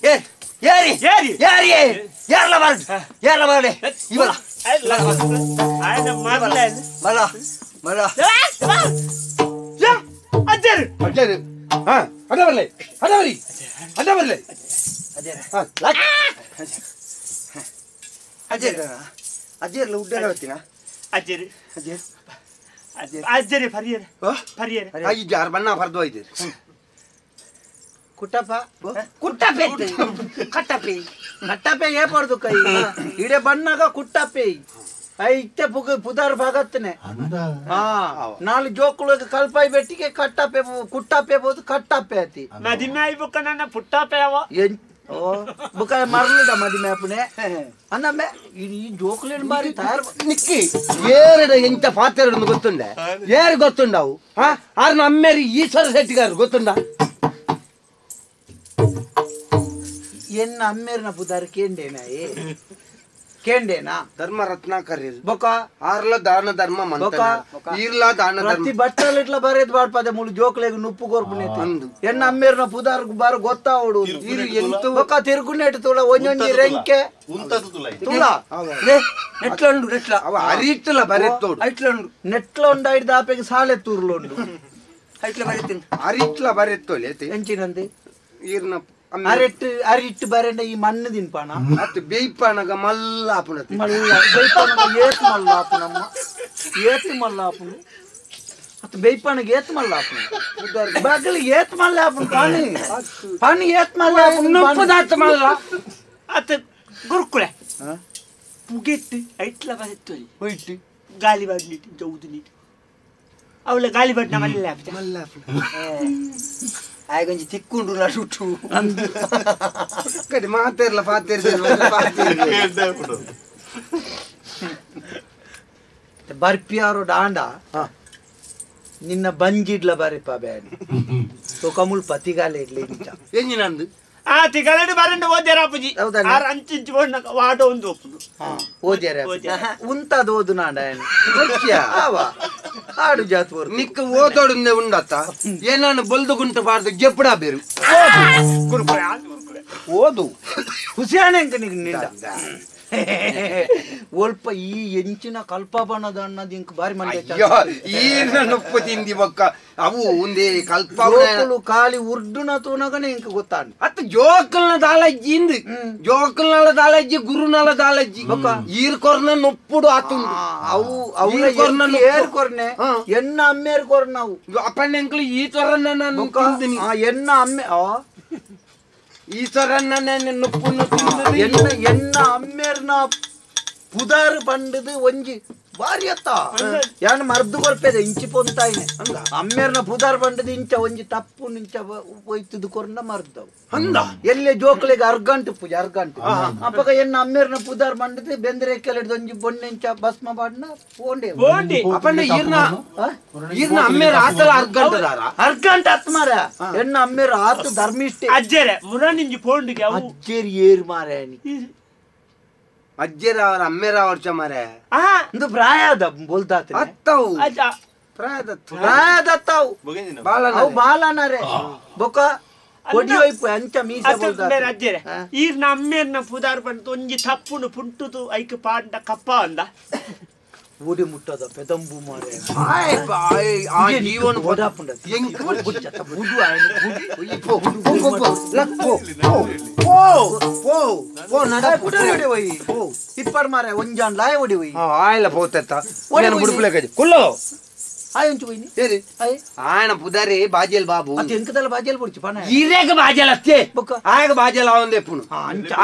ಏರಿ ಏರಿ ಏರಿ ಏರ್ಲ ಬರ ಏರ್ಲ ಬರಲಿ ಇವಲ ಬಲ ಬಲ ಅಜ್ಜರು ಅಜ್ಜರು ಹಾ ಅಡ ಬರಲಿ ಅಡ ಬರಿ ಅಡ ಬರಲಿ ಅಜ್ಜರ ಅಜ್ಜರ ಅಜ್ಜರ್ಲ ಉಡ್ಡರ ಬರ್ತೀನ ಅಜ್ಜರು ಅಜ್ಜರ್ ಅಜ್ಜರಿ ಪರಿಯರ ಪರಿಯರ ಐದು ಬಣ್ಣ ಪರ್ದು ಐದು ಕುಟ್ಟಪ್ಪ ಕುಟ್ಟಪ್ಪೆ ಕಟ್ಟಪ್ಪೆ ಕಟ್ಟಪ್ಪೆ ಏಪಡ್ದು ಕೈ ಇಡೆ ಬಣ್ಣಗ ಕುಟ್ಟಪ್ಪೆ ಐತೆ ಪುಗ ಪುದಾರ್ ಭಾಗತ್ತನೆ ಹಾ ನಾಲ್ ಜೋಕುಳು ಕಲ್ಪಾಯಿ ಬೆಟ್ಟಿಗೆ ಕಟ್ಟಪ್ಪೆ ಕುಟ್ಟಪ್ಪೆ ಬೋದು ಕಟ್ಟಪ್ಪೆ ಅತಿ ಮದಿಮೆ ಬುಕ್ಕ ನನ್ನ ಪುಟ್ಟಪ್ಪೆ ಅವ ಓ ಬುಕ್ಕ ಮರಲಿದ ಮದಿಮೆ ಅಪ್ಪನೆ ಅನ್ನಮ್ಮೆ ಈ ಜೋಕುಲೇನು ಬಾರಿ ತಯಾರು ನಿಕ್ಕಿ ಏರಡ ಎಂತ ಪಾತ್ರ ಗೊತ್ತುಂಡೆ ಏರು ಗೊತ್ತುಂಡವು ಹಾ ಆರ್ನ ಅಮ್ಮೇರಿ ಈಶ್ವರ ಶೆಟ್ಟಿಗಾರು ಗೊತ್ತುಂಡ ಎನ್ನ ಅಮ್ಮೇರ್ನ ಪುದಾರ್ ಕೇಂಡೇನಾ ಏ ಕೇಂಡೇನಾ ಧರ್ಮ ರತ್ನಾಕರ್ ಬೊಕ ಆರ್ಲ ದಾನ ಧರ್ಮ ಬೊಕ ಈರ್ಲ ದಾನ ಧರ್ಮ ಪ್ರತಿ ಬಟ್ಟಲ್ ಇಟ್ಲ ಬರೇದ್ ಬಾಡ್ಪದೆ ಮುಳು ಜೋಕ್ಲೆಗ್ ನುಪ್ಪು ಕೊರ್ಪುನೆ ಎನ್ನ ಅಮ್ಮೇರ್ನ ಪುದಾರ್ ಬಾರ ಗೊತ್ತಾವಡು ಎಂತ ಬೊಕ ತಿರುಗುನೇಟ್ ತುಳ ಒಂಜೊಂಜಿ ರೆಂಕೆ ತುಳ ನೆಟ್ಲಂಡು ನೆಟ್ಲ ಅವ ಅರಿಟ್ಲ ಬರೆತ್ತೋಡು ಐಟ್ಲಂಡು ನೆಟ್ಲ ಉಂಡ ಐಡ್ದ ಆಪೆಗೆ ಸಾಲೆ ತೂರ್ಲುಂಡು ಐಟ್ಲ ಬರೆತ್ತಿನ ಅರಿಟ್ಲ ಬರೆತ್ತೋಲೆ ಎಂಚಿನಂದಿ ಈರ್ನ ಅರೆಟ್ಟು ಅರಿಟ್ಟು ಬರಂಡ ಈ ಮಣ್ಣು ತಿನ್ಪಾನ ಅತ್ತು ಬೇಯ್ಪಾನಗ ಮಲ್ಲ ಆಪುಣ ಮಲ್ಲ ಬೇಯ್ಪಾನಗ ಏತ್ ಮಲ್ಲ ಆಪುನಮ್ಮ ಏತ್ ಮಲ್ಲ ಆಪುನು ಅತ್ತು ಬೇಯ್ಪಾನಗ ಏತ್ ಮಲ್ಲ ಆಪುನು ಬಗಲು ಏತ್ ಮಲ್ಲ ಆಪುನು ಪಾನಿ ಪಾನಿ ಏತ್ ಮಲ್ಲ ಆಪುನು ನುಪ್ಪದಾತ್ ಮಲ್ಲ ಅತ್ತ ಗುರುಕುಳೆ ಪುಗೆಟ್ಟು ಐಟ್ಲ ಬರೆತ್ತೋಲಿ ಹೋಯ್ತು ಗಾಲಿ ಬಾಡ್ ನೀಟ್ ಜೌದು ನೀಟ್ ಅವಳ ಗಾಲಿ ಬಾಡ್ನ ಮಲ್ಲ ಆಪುನ ಮಲ್ಲ ಆಪುನ ಆಯ್ಗೊಂಜಿ ತಿಕ್కుంಡು ನಡುಟು ಕಡೆ ಮಾತಾಡ್ಲ ಪಾತೇರ್ಲ ಬರ್ಪಿಯಾರು ಡಾಂಡ ನಿನ್ನ ಬಂಜಿಡ್ಲ ಬರಿಪ ಬ್ಯಾನಿ ತೋ ಕಮುಲ್ ಪತಿಗಾಲೆ ಇಡ್ಲಿ ಇಂಚ ಎಂಜಿನಂದು ಆ ತಿಗಾಲಡು ಬರಂಡು ಓದ್ಯಾರ ಅಪ್ಪುಜಿ ಆರು ಅಂಚಿಂಚು ವಾಡ ಒಂದು ಒಪ್ಪುದು ಓದ್ಯಾರ ಉಂತಾದ ಓದು ನಾಂಡ ಆಡು ಜಾತ್ ನಿಕ್ಕ ಓದೋಡುಂದೆ ಉಂಡತ್ತ ಏನಾನು ಬೊಲ್ದು ಗುಂಟು ಬಾರ್ದು ಜೆಪ್ಪಡ ಬೇರು ಓದು ಹುಸಿಯಾನೆ ಅಂಕ ನಿಂಗ ನಿಂಡ ಒಲ್ಪ ಈ ಎಂಚಿನ ಕಲ್ಪಬಣದ ಅನ್ನೋದು ಇಂಕ್ ಬಾರಿ ಮಂಡೆ ಈರ್ನ ನುಪ್ಪು ತಿಂದಿ ಬೊಕ್ಕ ಅವು ಒಂದೇ ಕಲ್ಪ ಖಾಲಿ ಉರ್ಡುನ ತೂನಗನೆ ಇಂಕ್ ಗೊತ್ತಾಂಡ್ ಅತ್ತ ಜೋಕಲ್ನ ದಾಲಜ್ಜಿ ಇಂದು ಜೋಕಲ್ನಲ ದಾಲಜ್ಜಿ ಗುರುನಲ ದಾಲಜ್ಜಿ ಈರ್ ಕೊರ್ನ ನುಪ್ಪುಡು ಆತುಂಡು ಅವು ಅವು ಏರ್ ಕೊರ್ನೆ ಎನ್ನ ಅಮ್ಮೇರ್ ಕೊರ್ನ ಅವು ಅಪ್ಪಣ್ಣೆಂಕ್ಲು ಈ ತೊರನ್ನ ನಾನು ತಿಂದಿನಿ ಎನ್ನ ಅಮ್ಮೆ ಈಶ್ವರನ್ನ ನುಪ್ಪು ಎನ್ನ ಎನ್ನ ಅಮ್ಮೇರ್ನ ಪುದಾರ್ ಪಂಡದು ಒಂಜಿ ಬಾರಿ ಅತ್ತ ಯಾನ್ ಮರ್ದು ಕೊರ್ಪೆದೆ ಇಂಚಿ ಪೊಂತಾಯಿನೆ ಅಮ್ಮೇರ್ನ ಪುದಾರ್ ಪಂಡದು ಇಂಚ ಒಂಜಿ ತಪ್ಪು ಇಂಚ ಒಯ್ತದು ಕೊರ್ನ ಮರ್ದವು ಅಂದ ಎಲ್ಲೆ ಜೋಕ್ಲೆಗ್ ಅರ್ಗಂಟು ಪೂಜೆ ಅರ್ಗಂಟು ಅಪ್ಪಗ ಎನ್ನ ಅಮ್ಮೇರ್ನ ಪುದಾರ್ ಪಂಡದು ಬೆಂದ್ರೆ ಕೆಲೆಡ್ದು ಒಂಜಿ ಬೊಣ್ಣೆಂಚ ಭಸ್ಮ ಬಾಡ್ನ ಪೋಂಡೆ ಅಪ್ಪಣ್ಣ ಈರ್ನ ಈರ್ನ ಅಮ್ಮೇರ ಆತಲ ಅರ್ಗಂಟದಾರ ಅರ್ಗಂಟ ಆತ್ ಮಾರ ಎನ್ನ ಅಮ್ಮೇರ ಆತು ಧರ್ಮಿಷ್ಠೆ ಅಜ್ಜೆರೆ ಮುರನಿಂಜಿ ಪೋಂಡಿಗೆ ಅಜ್ಜೇರಿ ಏರ್ ಮಾರ ಅಜ್ಜೇರ ಅವರ ಅಮ್ಮೇರ ಅವ್ರ ಮಾರೆ ಒಂದು ಪ್ರಾಯದ ಬೋಲ್ದಾತ ಅತ್ತವು ಪ್ರಾಯದತ್ತವು ಅವು ಬಾಲನರೆ ಬೊಕ ಕೊಡಿಯೋಯ್ಪು ಅಂಚ ಮೀಸ ಬೋಲ್ದಾತ ಅಜ್ಜೇರೆ ಈರ್ನ ಅಮ್ಮೇರ್ನ ಪುದಾರ್ ಬಂತು ಒಂಜಿ ತಪ್ಪುನು ಪುಂಟುದು ಐಕ್ ಪಾಂಡ ಕಪ್ಪ ಅಂದ ಓಡಿ ಮುಟ್ಟದ ಪೆದಂಬು ಮಾರೆ ಆ ಜೀವನ ಓಡಾಪುಂಡ ಬುಡು ಆಯ್ನ ಪೋ ಪೋ ಪೋ ಪೋ ಪೋ ನಡ ಪುಡರಿ ಒಡೆ ಒಯ್ ಇಪ್ಪರ್ ಮಾರೆ ಒಂಜಾನ್ ಲಾಯ ಒಡಿ ಒಯ್ ಆಯ್ಲ ಪೋತೆತ್ತ ನಾನು ಬುಡುಪುಲೆ ಕಜಿ ಕುಲ್ಲೋ ಆಯ್ ಒಂಚು ಒಯ್ನಿ ಸರಿ ಆಯ್ ಆಯನ ಪುದಾರಿ ಬಾಜೇಲ್ ಬಾಬು ಅತ್ತ ಎಂಕದಲ್ಲ ಬಾಜೇಲ್ ಬುಡ್ಚಿ ಪಣ ಈರೇಗ ಬಾಜೇಲ್ ಅತ್ತೆ ಬೊಕ್ಕ ಆಯಗ ಬಾಜೇಲ್ ಆವಂದೆ ಪುನು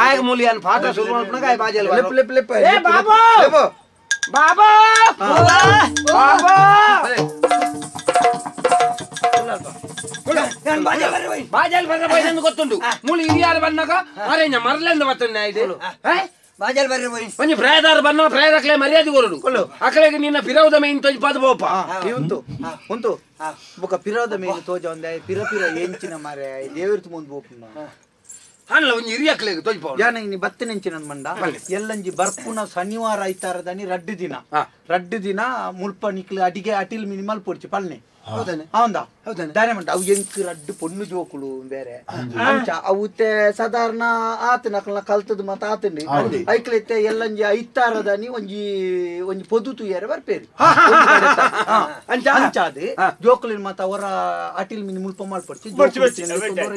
ಆಯಗ ಮೂಲಿಯನ್ ಪಾಠ ಶುರು ಮಾಡ್ಪುನಗ ಆಯ್ ಬಾಜೇಲ್ ಲೆಪ್ ಲೆಪ್ ಲೆಪ್ ಏ ಬಾಬು ಬಾಬಾ ಬಾಬಾ ಬಾಜಲ್ ಬರ್ರ ಬೈದಂದು ಗೊತ್ತುಂಟು ಮೂಲಿ ಹಿರಿಯಾರು ಬನ್ನಾಗ ಅರೆ ಮರಲೆಂದು ಬರ್ತಂಡೆ ಇದು ಬಾಜಲ್ ಬರ್ರ ಬೈ ಒಂಜಿ ಪ್ರಾಯದಾರ ಬನ್ನ ಪ್ರಾಯದಕ್ಲೆ ಮರ್ಯಾದೆ ಕೊರಡು ಅಕಲೆಗೆ ನಿನ್ನ ಪಿರೌದ ಮೇನ್ ತೋಜ್ ಪದ ಬೋಪ ಉಂಟು ಉಂಟು ಬೊಕ ಪಿರೌದ ಮೇನ್ ತೋಜ ಒಂದೆ ಪಿರ ಪಿರ ಎಂಚಿನ ಮಾರೆ ದೇವಿರ್ತು ಮುಂದೆ ಬೋಪುನ ಅಲ್ಲ ಒಂಜಿ ಹಿರಿಯಕ್ಲೆಗ್ ತೋಜ್ ಪೋ ಯಾನ ಇನಿ ಬತ್ತಿನೆಂಚಿನ ಮಂಡ ಎಲ್ಲಂಜಿ ಬರ್ಪುನ ಶನಿವಾರ ಐತಾರದನಿ ರಡ್ಡು ದಿನ ರಡ್ಡು ದಿನ ಮುಲ್ಪ ನಿಕ್ಲು ಅಡಿಗೆ ಅಟಿಲ್ ಮಿನಿಮಲ್ ಪೊಡ್ಚಿ ಪಲ್ನೆ ಹೌದಾ ದಾನೆ ಮಂಟ ಅವು ಎಂಕ್ ರಡ್ಡು ಪೊಣ್ಣು ಜೋಕುಲು ಬೇರೆ ಅಂಚ ಅವುತ್ತೆ ಸಾಧಾರಣ ಆತನ ಅಕ್ಲನ ಕಲ್ತದ ಮತ ಆತಂಡಿ ಐಕ್ಲೈತೆ ಎಲ್ಲಂಜಿ ಐತಾರದಾನಿ ಒಂಜಿ ಒಂಜಿ ಪೊದು ತುಯ್ಯಾರ ಬರ್ಪೇರಿ ಅಂಚ ಅಂಚಾದೆ ಜೋಕುಲಿನ ಮತ ಅವರ ಅಟಿಲ್ ಮಿನಿ ಮುಲ್ಪ ಮಲ್ಪಡ್ಚಿ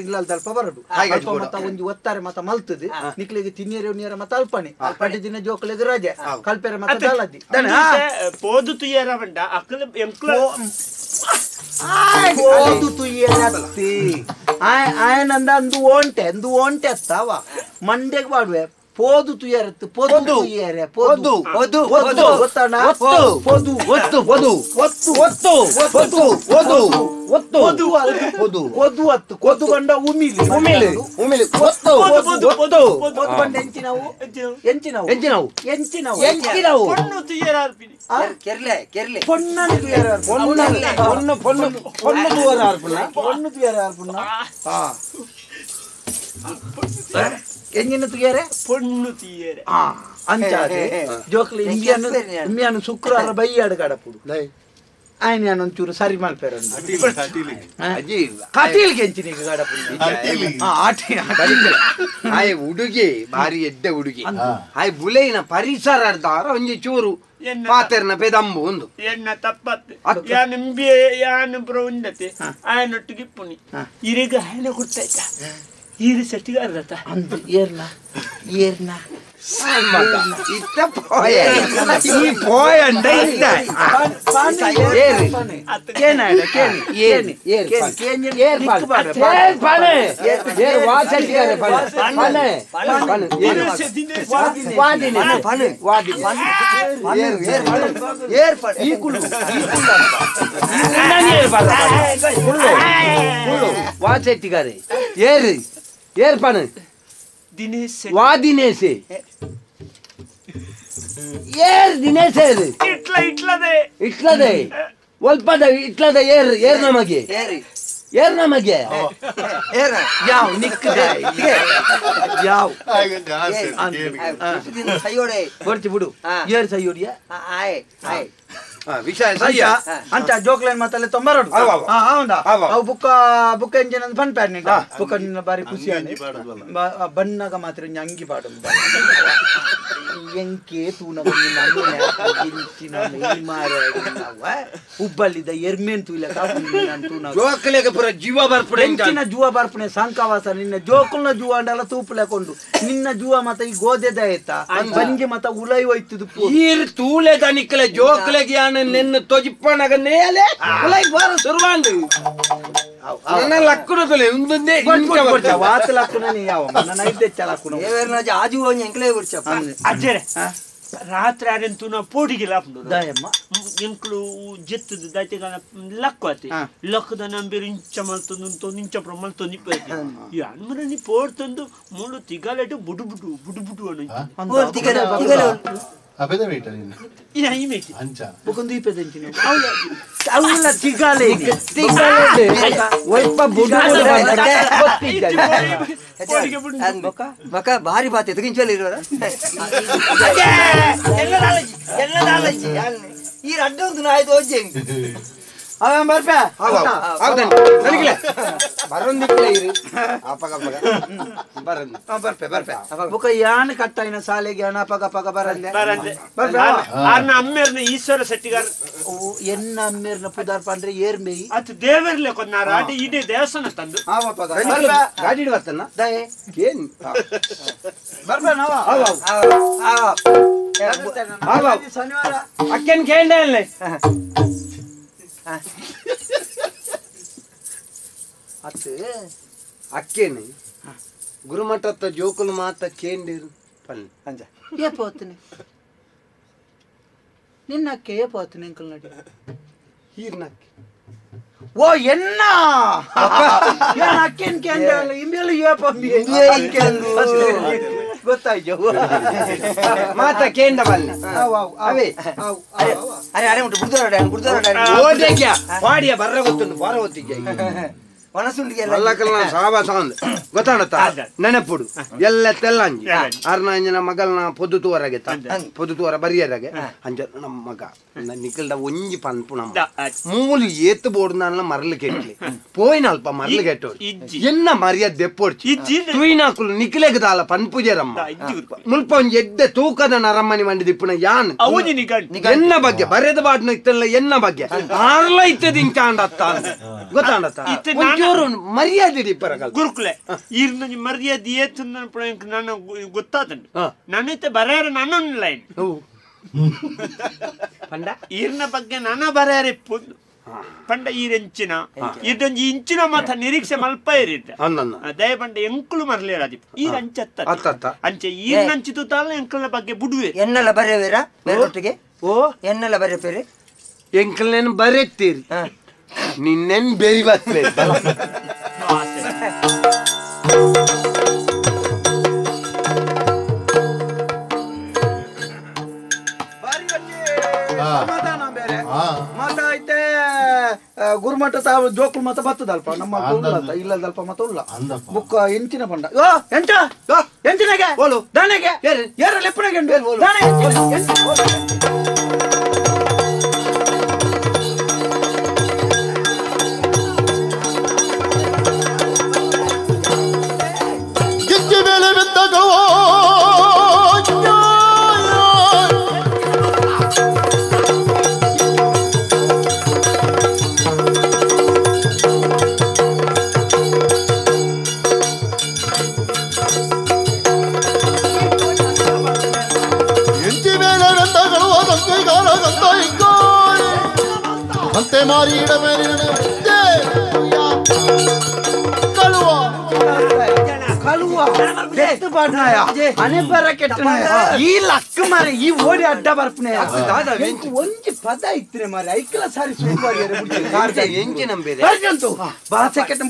ಇಲ್ಲ ಅಲ್ಪ ಬರಡು ಅಲ್ಪ ಮತ ಒಂಜಿ ಒತ್ತಾರೆ ಮತ ಮಲ್ತದೆ ನಿಕ್ಲಿಗೆ ತಿನ್ನಿಯರ ಉಣ್ಣಿಯರ ಮತ ಅಲ್ಪಣೆ ಪಟ್ಟಿ ದಿನ ಜೋಕುಲಿಗೆ ರಜೆ ಕಲ್ಪೆರ ಮತ ದಾಲದಿ ಪೋದು ತುಯ್ಯಾರ ಬಂಡ ಅಕ್ಲ ಎಂಕ್ಲ ಪೋದು ತುಯ್ಯರತ್ತಿ ಆಯನಂದ ಅಂದು ಓಂಟೆ ಅಂದು ಓಂಟೆ ಅತ್ತಾವ ಮಂಡೆಗೆ ಮಾಡುವೆ ಪೋದು ತುಯ್ಯರತ್ತು ಪೊದು ತುಯ್ಯರೆ ಪೊದು ಒದು ಒತ್ತು ಗೊತ್ತಣ್ಣ ಪೊದು ಒತ್ತು ಒದು ಒತ್ತು ಒತ್ತು ಒತ್ತು ಒದು ಒತ್ತು ಒದು ಒದು ಒದು ಅತ್ತು ಕೊದು ಬಂಡ ಉಮಿಲಿ ಉಮಿಲಿ ಉಮಿಲಿ ಒತ್ತು ಒದು ಒದು ಕೊದು ಬಂಡ ಎಂಚಿನವು ಎಂಚಿನವು ಎಂಚಿನವು ಎಂಚಿನವು ಎಂಚಿನವು ಪೊಣ್ಣು ತುಯ್ಯರ ಅರ್ಪಿನಿ ಕೆರ್ಲೆ ಕೆರ್ಲೆ ಪೊಣ್ಣನು ತುಯ್ಯರ ಪೊಣ್ಣು ಪೊಣ್ಣು ಪೊಣ್ಣು ಪೊಣ್ಣು ತುವರ ಅರ್ಪುನ ಪೊಣ್ಣು ತುಯ್ಯರ ಅರ್ಪುನ ಎಂಜಿನ ತುಯ್ಯರೆ ಪೊಣ್ಣು ತುಯ್ಯರೆ ಅಂಚಾದೆ ಜೋಕ್ಲಿ ಇಂಬಿಯಾನು ಇಂಬಿಯಾನು ಶುಕ್ರವಾರ ಬೈಯಾಡು ಕಡಪುಡು ಆಯ್ನ ಒಂಚೂರು ಸರಿ ಮಲ್ಪೆರ ಕಟೀಲ್ಗೆ ಎಂಚಿನಿಗೆ ಕಡಪುಡು ಆಯ್ ಹುಡುಗಿ ಭಾರಿ ಎಡ್ಡೆ ಹುಡುಗಿ ಆಯ್ ಬುಲೈನ ಪರಿಸರ ಅರ್ಧಾರ ಒಂಜಿ ಚೂರು ಪಾತೆರ್ನ ಪೆದಂಬು ಒಂದು ಎನ್ನ ತಪ್ಪತ್ತೆ ಯಾನ್ ಇಂಬಿಯೆ ಯಾನ್ ಬ್ರೋ ಉಂಡತೆ ಆಯನೊಟ್ಟಿಗೆ ಪುನಿ ಇರಿಗ ಆಯನ ಕೊಡ್ತಾಯ್ತ ಈರು ಸೆಟ್ಟಿಗೆ ಅರ್ಧತ ಅಂದು ಏರ್ನ ಏರ್ನ ಇತ್ತ ಪೋಯ ಈ ಪೋಯ ಅಂಡ ಇತ್ತ ಕೇನಾಡ ಕೇನಿ ಏರ್ ಏರ್ ಕೇನಿ ಏರ್ ಪಾನೆ ಏರ್ ವಾಸಟ್ಟಿಗಾರೆ ಪಾನೆ ಪಾನೆ ಪಾನೆ ಏರ್ ವಾದಿನೆ ಪಾನೆ ವಾದಿನೆ ಏರ್ ಏರ್ ಏರ್ ಪಾನೆ ಈ ಕುಳ್ಳು ಈ ಕುಳ್ಳು ಈ ಏರ್ ಪಾನೆ ಕುಳ್ಳು ಕುಳ್ಳು ವಾಸಟ್ಟಿಗಾರೆ ಏರ್ ಏರ್ ಪಾನೆ ದಿನೇಶ್ ವಾ ದಿನೇಶ್ ಏರ್ ದಿನೇಶ್ ಇಟ್ಲ ಇಟ್ಲದೆ ಇಟ್ಲದೆ ಒಲ್ಪದ ಇಟ್ಲದ ಏರ್ ಏರ್ ನಮಗೆ ಏರ್ ನಮಗೆ ಏರ್ ಯಾವ ನಿಕ್ಕದೆ ಯಾವ ಸೈಯೋಡೆ ಬರ್ತಿ ಬಿಡು ಏರ್ ಸೈಯೋಡಿಯ ಆಯ್ ಆಯ್ ವಿಷಯ ಸಯ್ಯ ಅಂಚ ಜೋಕ್ಲೈನ್ ಮಾತಲ್ಲೇ ತೊಂಬರೋಡು ಹೌದಾ ಅವು ಬುಕ್ಕ ಬುಕ್ಕ ಎಂಜಿನ ಫನ್ ಪ್ಯಾಡ್ ನಿಂಡ ಬುಕ್ಕ ನಿನ್ನ ಬಾರಿ ಖುಷಿ ಬಣ್ಣಗ ಮಾತ್ರ ಅಂಗಿ ಪಾಡು ಎಂಕೆ ತೂನ ಉಬ್ಬಲ್ಲಿದ ಎರ್ಮೇನ್ ತೂಲ ಜೋಕ್ಲೆಗೆ ಪೂರ ಜೀವ ಬರ್ಪುಣೆ ಎಂಚಿನ ಜೂವ ಬರ್ಪುಣೆ ಸಂಕವಾಸ ನಿನ್ನ ಜೋಕುಲ್ನ ಜೂವ ಅಂಡಲ ತೂಪುಲೆ ಕೊಂಡು ನಿನ್ನ ಜೂವ ಮತ ಈ ಗೋದೆದ ಆಯ್ತಾ ಬಂಜಿ ಮತ ಉಲೈ ಹೋಯ್ತದು ಈರ್ ತೂಲೆದ ನಿಕ್ಕಲೆ ಜೋಕ್ಲೆಗೆ ಯಾನ ನಿನ್ನ ತೊಜಿಪ್ಪನಗ ನೇಲೆ ಉಲೈ ಬಾರ ಸುರುವಾಂಡು ನನ್ನ ಲಕ್ಕುನ ತೊಲೆ ಒಂದೊಂದೇ ವಾತ ಲಕ್ಕುನ ನೀ ಯಾವ ನನ್ನ ಐದೆ ಚಲಕ್ಕುನ ಏವೇರ್ನ ಆಜು ಒಂಜಿ ಎಂಕ್ಲೇ ಗುರ್ಚಪ್ಪ ಅಜ್ಜರೆ ರಾತ್ರಿ ಆರೆಂತು ನಾ ಪೋಡಿಗೆ ಲಾಪುಂಡು ದಯಮ್ಮ ಎಂಕ್ಲು ಜೆತ್ತದ ದಾತಿಗಾನ ಲಕ್ಕು ಆತಿ ಲಕ್ಕದ ನಂಬಿರು ಇಂಚ ಮಲ್ತೊಂದು ಇಂಚ ಪ್ರ ಮಲ್ತೊಂದು ಇಪ್ಪತ್ತು ಈ ಅನ್ಮರ ನೀ ಪೋಡ್ತಂದು ಮುಳ್ಳು ತಿಗಲೆಟು ಬುಡು ಬುಡು ಬುಡು ಬುಡು ಅನ್ನು ತಿಗಲೆ ತಿಗಲೆ ಅಪೆದ ವೇಟ ನೀನು ಇನ ಇಮೇಟಿ ಅಂಚ ಬುಕೊಂದು ಇಪ್ಪೆದಂಚಿನ ಅವುಲ ತಿಗಲೆ ತಿಗಲೆ ಒಲ್ಪ ಬುಡು ಬೊಕ್ಕ ಬೊಕ್ಕ ಭಾರಿ ಬಾತೆ ತುಗಿಂಚಲ್ಲಿ ಇರೋರ ಈ ರಡ್ಡೊಂದು ನಾಯ್ದು ಹೋಜೆ ಅವನ್ ಬರ್ಪೆ ಹೌದಾ ಸರಿಗಿಲ್ಲ ಬರೊಂದಿಕ್ಲೆ ಇರು ಅಪಗ ಅಪಗ ಬರಂದು ಬರ್ಪೆ ಬರ್ಪೆ ಬುಕ್ಕ ಯಾನ್ ಕಟ್ಟಾಯಿನ ಸಾಲೆಗೆ ಅನ ಪಗ ಪಗ ಬರಂದೆ ಬರಂದೆ ಆರ್ನ ಅಮ್ಮೇರ್ನ ಈಶ್ವರ ಸೆಟ್ಟಿಗಾರ್ ಎನ್ನ ಅಮ್ಮೇರ್ನ ಪುದಾರ್ಪ ಅಂದ್ರೆ ಏರ್ಮೇಯಿ ಅದು ದೇವರ್ಲೆ ಕೊನ್ನಾರ ಅಡಿ ಇಡೀ ದೇವಸ್ಥಾನ ತಂದು ಗಾಡಿ ಬರ್ತನ ದಯೆ ಏನ್ ಬರ್ಪೆ ನಾವ ಶನಿವಾರ ಅಕ್ಕನ್ ಕೇಂದ್ರ ಅಲ್ಲೇ ಅತ್ತು ಅಕ್ಕೇನೆ ಗುರುಮಠತ್ತ ಜೋಕುಲು ಮಾತ ಕೇಂದಿರು ಪನ್ ಅಂಜ ಏ ಪೋತನೆ ನಿನ್ನ ಅಕ್ಕೆ ಏ ಪೋತನೆ ಅಂಕಲ್ ನಡಿ ಹೀರ್ನಕ್ಕೆ ಓ ಎನ್ನ ಏನ್ ಅಕ್ಕೇನ್ ಕೇಂದ್ರ ಇಮ್ಮೇಲೆ ಏ ಪಂಬಿ ಗೊತ್ತಾಯ್ತು ಮಾತ ಕೇಂದ್ರ ಬಲ್ಲ ಅವೇ ಅರೆ ಅರೆ ಉಂಟು ಬುಡ್ದೋರ ಬುಡ್ದೋರ ಓದಕ್ಕೆ ಪಾಡಿಯ ಬರ್ರ ಗೊತ್ತುಂಟು ಬಾರ ಗೊತ್ತಿದ್ಯ ಒಣಸುಂಡಿಗೆ ಮಲ್ಲಕಲ್ನ ಸಾವಾಸ ಅಂದ್ ಗೊತ್ತಾಣತ್ತ ನೆನಪುಡು ಎಲ್ಲ ತೆಲ್ಲಂಜಿ ಅರ್ನಾಂಜನ ಮಗಲ್ನ ಪೊದು ತೂವರಾಗೆ ಪೊದು ತೂವರ ಬರಿಯರಾಗೆ ಅಂಜ ನಮ್ಮ ಮಗ ನಿಕಲ್ದ ಒಂಜಿ ಪನ್ಪು ನಮ್ಮ ಮೂಲು ಏತ್ ಬೋರ್ಡ್ ನಾನ ಮರಲು ಕೆಟ್ಲಿ ಪೋಯಿನ ಅಲ್ಪ ಮರಲು ಕೆಟ್ಟೋಡು ಎನ್ನ ಮರ್ಯಾದೆ ದೆಪ್ಪೊಡ್ಚಿ ತುಯಿನಾಕುಲು ನಿಕ್ಲೆಗ್ ದಾಲ ಪನ್ಪುಜೇರಮ್ಮ ಮುಲ್ಪ ಒಂಜಿ ಎಡ್ಡೆ ತೂಕದ ನರಮ್ಮನಿ ಮಂಡಿ ದಿಪ್ಪುನ ಯಾನ್ ಎನ್ನ ಬಗ್ಗೆ ಬರೆದ ಬಾಡ್ನ ಇತ್ತಲ್ಲ ಎನ್ನ ಬಗ್ಗೆ ಆರ್ಲ ಇತ್ತದ ಇಂಚಾಂಡತ್ತ ಗೊತ್ತಾಂಡತ್ತ ಒಂಚೂರು ಮರ್ಯಾದೆ ಇಪ್ಪರಗಲ್ ಗುರುಕುಲೆ ಈರ್ನ ಮರ್ಯಾದೆ ಏತು ನನ್ನ ಗೊತ್ತಾತಂಡು ನನ್ನೈತೆ ಬರೆಯರ ನನ್ನೊಂದು ಲೈನ್ ಪಂಡ ಈರ್ನ ಬಗ್ಗೆ ನನ್ನ ಬರೆಯರ ಇಪ್ಪುಂದು ಪಂಡ ಈರೆಂಚಿನ ಇದೊಂಜಿ ಇಂಚಿನ ಮಾತ ನಿರೀಕ್ಷೆ ಮಲ್ಪ ಇರಿದ್ದ ದಯ ಪಂಡ ಎಂಕುಲು ಮರಲೇರ ಈರ್ ಅಂಚತ್ತ ಅಂಚೆ ಈರ್ನಂಚಿತು ತಾಲ ಎಂಕುಲ ಬಗ್ಗೆ ಬುಡುವೆ ಎನ್ನೆಲ್ಲ ಬರೆಯವೇರ ಬೇರೊಟ್ಟಿಗೆ ಓ ಎನ್ನೆಲ್ಲ ಬರೆಪೇರಿ ಎಂಕಲ್ನೇನು ಬರೆತ್ತೀರಿ ನಿನ್ನೇನು ಬೇರಿ ಬರ್ತೇ ಸಮಾಧಾನ ಬೇರೆ ಮಾತಾಯ್ತೆ ಗುರುಮಠ ತಾವು ಜೋಕುಲ್ ಮತ ಬತ್ತದಲ್ಪ ನಮ್ಮ ಇಲ್ಲದಲ್ಪ ಮತ ಉಲ್ಲ ಬುಕ್ಕ ಎಂಚಿನ ಪಂಡ ಓ ಎಂಚ ಎಂಚಿನಾಗೆ ಓಲು ದಾನೆಗೆ ಏರ ಲೆಪ್ಪನಾಗೆ ದಾನೆ ಗಿಜ್ಜಿ ಮೇಲೆ ಬಿದ್ದಗಳು ಅಂತೆ ಮಾರಿ ಕಳುವ ಕಳುವ ಅನೆ ಬರ ಕೆಟ್ಟನಾಯ ಈ ಲಕ್ಕ ಮಾರೆ ಈ ಓಡಿ ಅಡ್ಡ ಬರ್ಪನೆ ಒಂಜಿ ಪದ ಇತ್ತನೆ ಮಾರೆ ಐಕಲ ಸಾರಿ ಸುಳ್ಳು ಎಂಚಿ ನಂಬೇರೆ ಬಾಸೆ ಕೆಟ್ಟ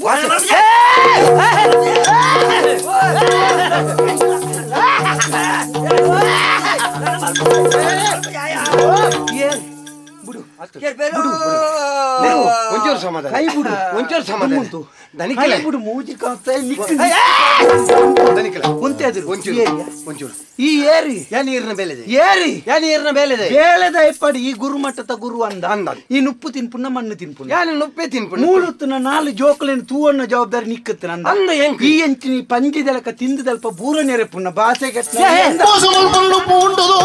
ಒಂಚೂರು ಸಮಾಧಾನ ಕೈ ಬಿಡು ಒಂಚೂರು ಸಮಾಧಾನ ದನಿಕಲೆ ಬಿಡು ಮೂಜಿ ಕಾಸ್ತಾ ನಿಕ್ಕ ದನಿಕಲೆ ಒಂತೆ ಅದಿರು ಒಂಚೂರು ಒಂಚೂರು ಈ ಏರಿ ಯಾ ನೀರಿನ ಬೇಲೆದೆ ಏರಿ ಯಾ ನೀರಿನ ಬೇಲೆದೆ ಬೇಳೆದ ಎಪ್ಪಡಿ ಈ ಗುರುಮಠದ ಗುರು ಅಂದ ಅಂದ ಈ ನುಪ್ಪು ತಿನ್ಪುಣ್ಣ ಮಣ್ಣು ತಿನ್ಪುಣ್ಣ ಯಾನು ನುಪ್ಪೆ ತಿನ್ಪುಣ್ಣ ಮೂಲುತ್ತನ ನಾಲು ಜೋಕುಲೇನು ತೂವಣ್ಣ ಜವಾಬ್ದಾರಿ ನಿಕ್ಕತ್ತನ ಅಂದ ಅಂದ ಎಂಕ್ ಈ ಎಂಚಿನಿ ಪಂಜಿದಲಕ ತಿಂದದಲ್ಪ ಬೂರ ನೆರೆಪುಣ್ಣ ಬಾಸೆ ಕೆಟ್ಟ ಉಂಟದೋ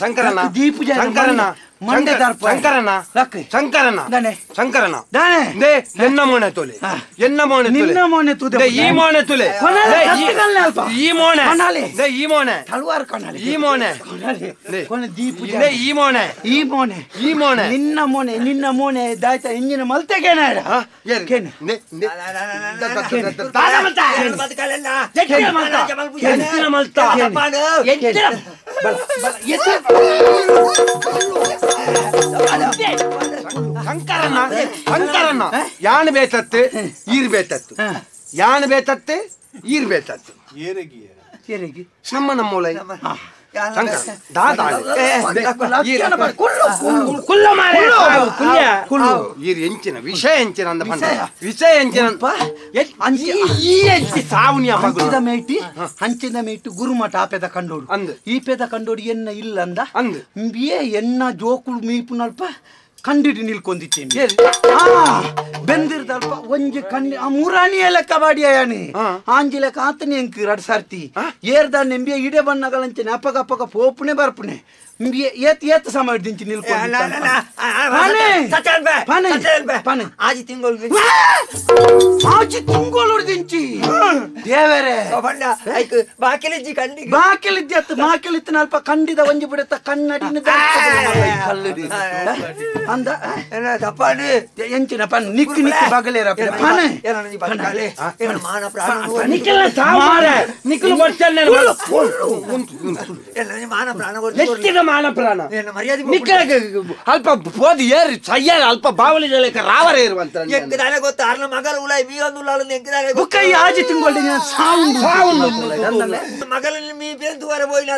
ಶಂಕರನ ಶಂಕರನ ಶಂಕರನ ಶಂಕರನ ಶಂಕರನ ಎನ್ನ ಮೋನೆ ತೋಲೆ ಎನ್ನ ಮೋನೆ ನಿನ್ನ ಮೋನೆ ತೂದೆ ಈ ಮೋನೆ ತುಲೆ ಈ ಮೋನೆ ಈ ಮೋನೆ ತಲವಾರ್ ಕಣಲೆ ಈ ಮೋನೆ ದೀಪು ಈ ಮೋನೆ ಈ ಮೋನೆ ಈ ಮೋನೆ ನಿನ್ನ ಮೋನೆ ನಿನ್ನ ಮೋನೆ ದಾಯ್ತ ಇಂಜಿನ ಮಲ್ತೆಗೇನ ಶಂಕರನ ಶಂಕರನ ಯಾನ್ ಬೇತತ್ತು ಈರ್ ಬೇತತ್ತು ಯಾನ್ ಬೇತತ್ತು ಈರ್ ಬೇತತ್ತು ನಮ್ಮ ನಮ್ಮೂಲೈ ಶಂಕರ ದಾದ ಈರ್ ಎಂಚಿನ ವಿಷಯ ಎಂಚಿನ ಅಂದ ಪಂಡ ವಿಷಯ ಎಂಚಿನ ಈ ಎಂಚಿ ಸಾವುನಿಯ ಹಂಚಿದ ಮೇಟಿ ಹಂಚಿದ ಮೇಟಿ ಗುರುಮಠ ಆಪೆದ ಕಂಡೋಡು ಅಂದ್ ಈ ಪೆದ ಕಂಡೋಡು ಎನ್ನ ಇಲ್ಲ ಅಂದ ಅಂದ್ ಏ ಎನ್ನ ಜೋಕುಳು ಮೀಪುನಲ್ಪ ಕಂಡಿಡಿ ನಿಲ್ಕೊಂಡಿದ್ದೀನಿ ಬೆಂದಿರ್ದಲ್ಪ ಒಂಜಿ ಕಣ್ಣಿ ಆ ಮೂರಾಣಿಯ ಲೆಕ್ಕ ಬಾಡಿಯಾನಿ ಆಂಜಿ ಲೆಕ್ಕ ಆತನಿ ಎಂಕ್ ರಡ್ ಸರ್ತಿ ಏರ್ದ ನೆಂಬಿಯ ಇಡೆ ಬಣ್ಣಗಳಂಚನೆ ಅಪಗ ಅಪಗ ಪೋಪುನೆ ಬರ್ಪುನೆ ಏತ್ ಏತ್ ಸಮಯ ದಿಂಚಿ ನಿಲ್ಕೊಂಡು ಆಜಿ ತಿಂಗಳು ಆಜಿ ತಿಂಗಳು ದಿಂಚಿ ದೇವರೇ ಬಾಕಿಲಿಜ್ಜಿ ಕಂಡಿ ಬಾಕಿಲಿದ್ದೆ ಬಾಕಿಲಿತ್ತು ಅಲ್ಪ ಕಂಡಿದ ಒಂಜಿ ಬಿಡತ್ತ ಕನ್ನಡಿನ ಕಲ್ಲಡಿ ಅಂದ ತಪ್ಪಾಡು ಎಂಚಿನ ಪನ್ ನಿಕ್ಕು ನಿಕ್ಕು ಬಗಲೇರ ಪನೆ ನಿಕ್ಕಲು ಬರ್ತಾನೆ ಮಾನ ಪ್ರಾಣ ಮಾನ ಪ್ರಾಣ ಅಲ್ಪ ಹೋದ ಏರಿ ಸಯ್ಯಾರ ಅಲ್ಪ ಬಾವಲಿ ಜಲಕ ರಾವರೇ ಇರುವಂತ ಎಂಕದಾನೆ ಗೊತ್ತ ಅರ್ನ ಮಗಲ ಉಲಾಯ್ ಮೀ ಒಂದು ಉಲಾಳು ಎಂಕದಾನೆ ಬುಕ್ಕ ಈ ಆಜಿ ತಿಂಗಳು ಸಾವುಂಡು ಸಾವುಂಡು ಮಗಲ ಮೀ ಪೇನ್ ತುವರೆ ಬೋಯಿನ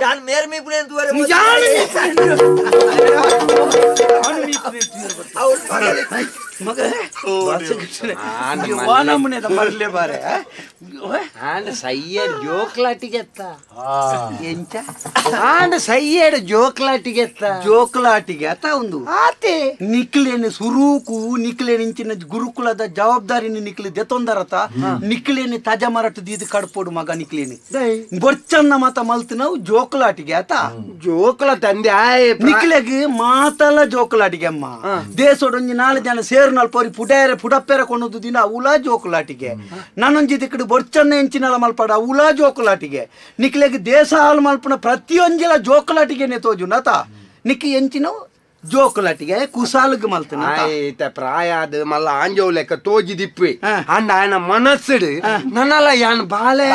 ಯಾನ್ ಮೇರ್ ಮೀ ಪುನೇನ್ ತುವರೆ ಅವ್ರು ಮಗ ವಾನಮ್ಮನೆ ಬರಲೇ ಬಾರೆ ಆಂಡ ಸಯ್ಯಡ್ ಜೋಕ್ಲಾಟಿಗೆತ್ತ ಎಂಚ ಆಂಡ ಸಯ್ಯಡ್ ಜೋಕ್ಲಾಟಿಗೆತ್ತ ಜೋಕ್ಲಾಟಿಗೆ ಅತ್ತ ಒಂದು ಆತೆ ನಿಕ್ಲೇನು ಸುರೂಕು ನಿಕ್ಲೇನು ಇಂಚಿನ ಗುರುಕುಲದ ಜವಾಬ್ದಾರಿನ ನಿಕ್ಲಿ ದೆತೊಂದರತ ನಿಕ್ಲೇನು ತಜ ಮರಟ್ ದೀದ್ ಕಡ್ಪೋಡು ಮಗ ನಿಕ್ಲೇನು ಬೊರ್ಚನ್ನ ಮಾತ ಮಲ್ತು ನಾವು ಜೋಕ್ಲಾಟಿಗೆ ಆತ ಜೋಕ್ಲ ತಂದೆ ಆಯ್ ನಿಕ್ಲೆಗ್ ಮಾತಲ್ಲ ಜೋಕ್ಲಾಟಿಗೆ ಅಮ್ಮ ದೇಶೊಡೊಂಜಿ ನಾಲ್ ಜನ ಸೇರ್ನಲ್ ಪೋರಿ ಪುಡೇರೆ ಪುಡಪ್ಪೇರ ಕೊನದು ದಿನ ಉಲಾ ಜೋಕುಲಾಟಿಗೆ ನಾನೊಂಜಿ ದಿಕ್ಕಡು ಬೊರ್ಚನ್ನ ಎಂಚಿನಲ ಮಲ್ಪಡ ಉಲಾ ಜೋಕುಲಾಟಿಗೆ ನಿಕ್ಲೆಗ್ ದೇಶ ಹಾಲು ಮಲ್ಪನ ಪ್ರತಿಯೊಂಜಿಲ ಜೋಕುಲಾಟಿಗೆನೆ ತೋಜು ನತ ನಿಕ್ ಎಂಚಿನ ಜೋಕುಲಾಟಿಗೆ ಕುಸಾಲ್ಗ್ ಮಲ್ತನ ಆಯ್ತ ಪ್ರಾಯ ಅದು ಮಲ್ಲ ಆಂಜೋವ್ ಲೆಕ್ಕ ತೋಜಿ ದಿಪ್ಪಿ ಅಂಡ ಆಯನ ಮನಸ್ಸುಡು ನನ್ನಲ್ಲ ಯಾನ್ ಬಾಲೆ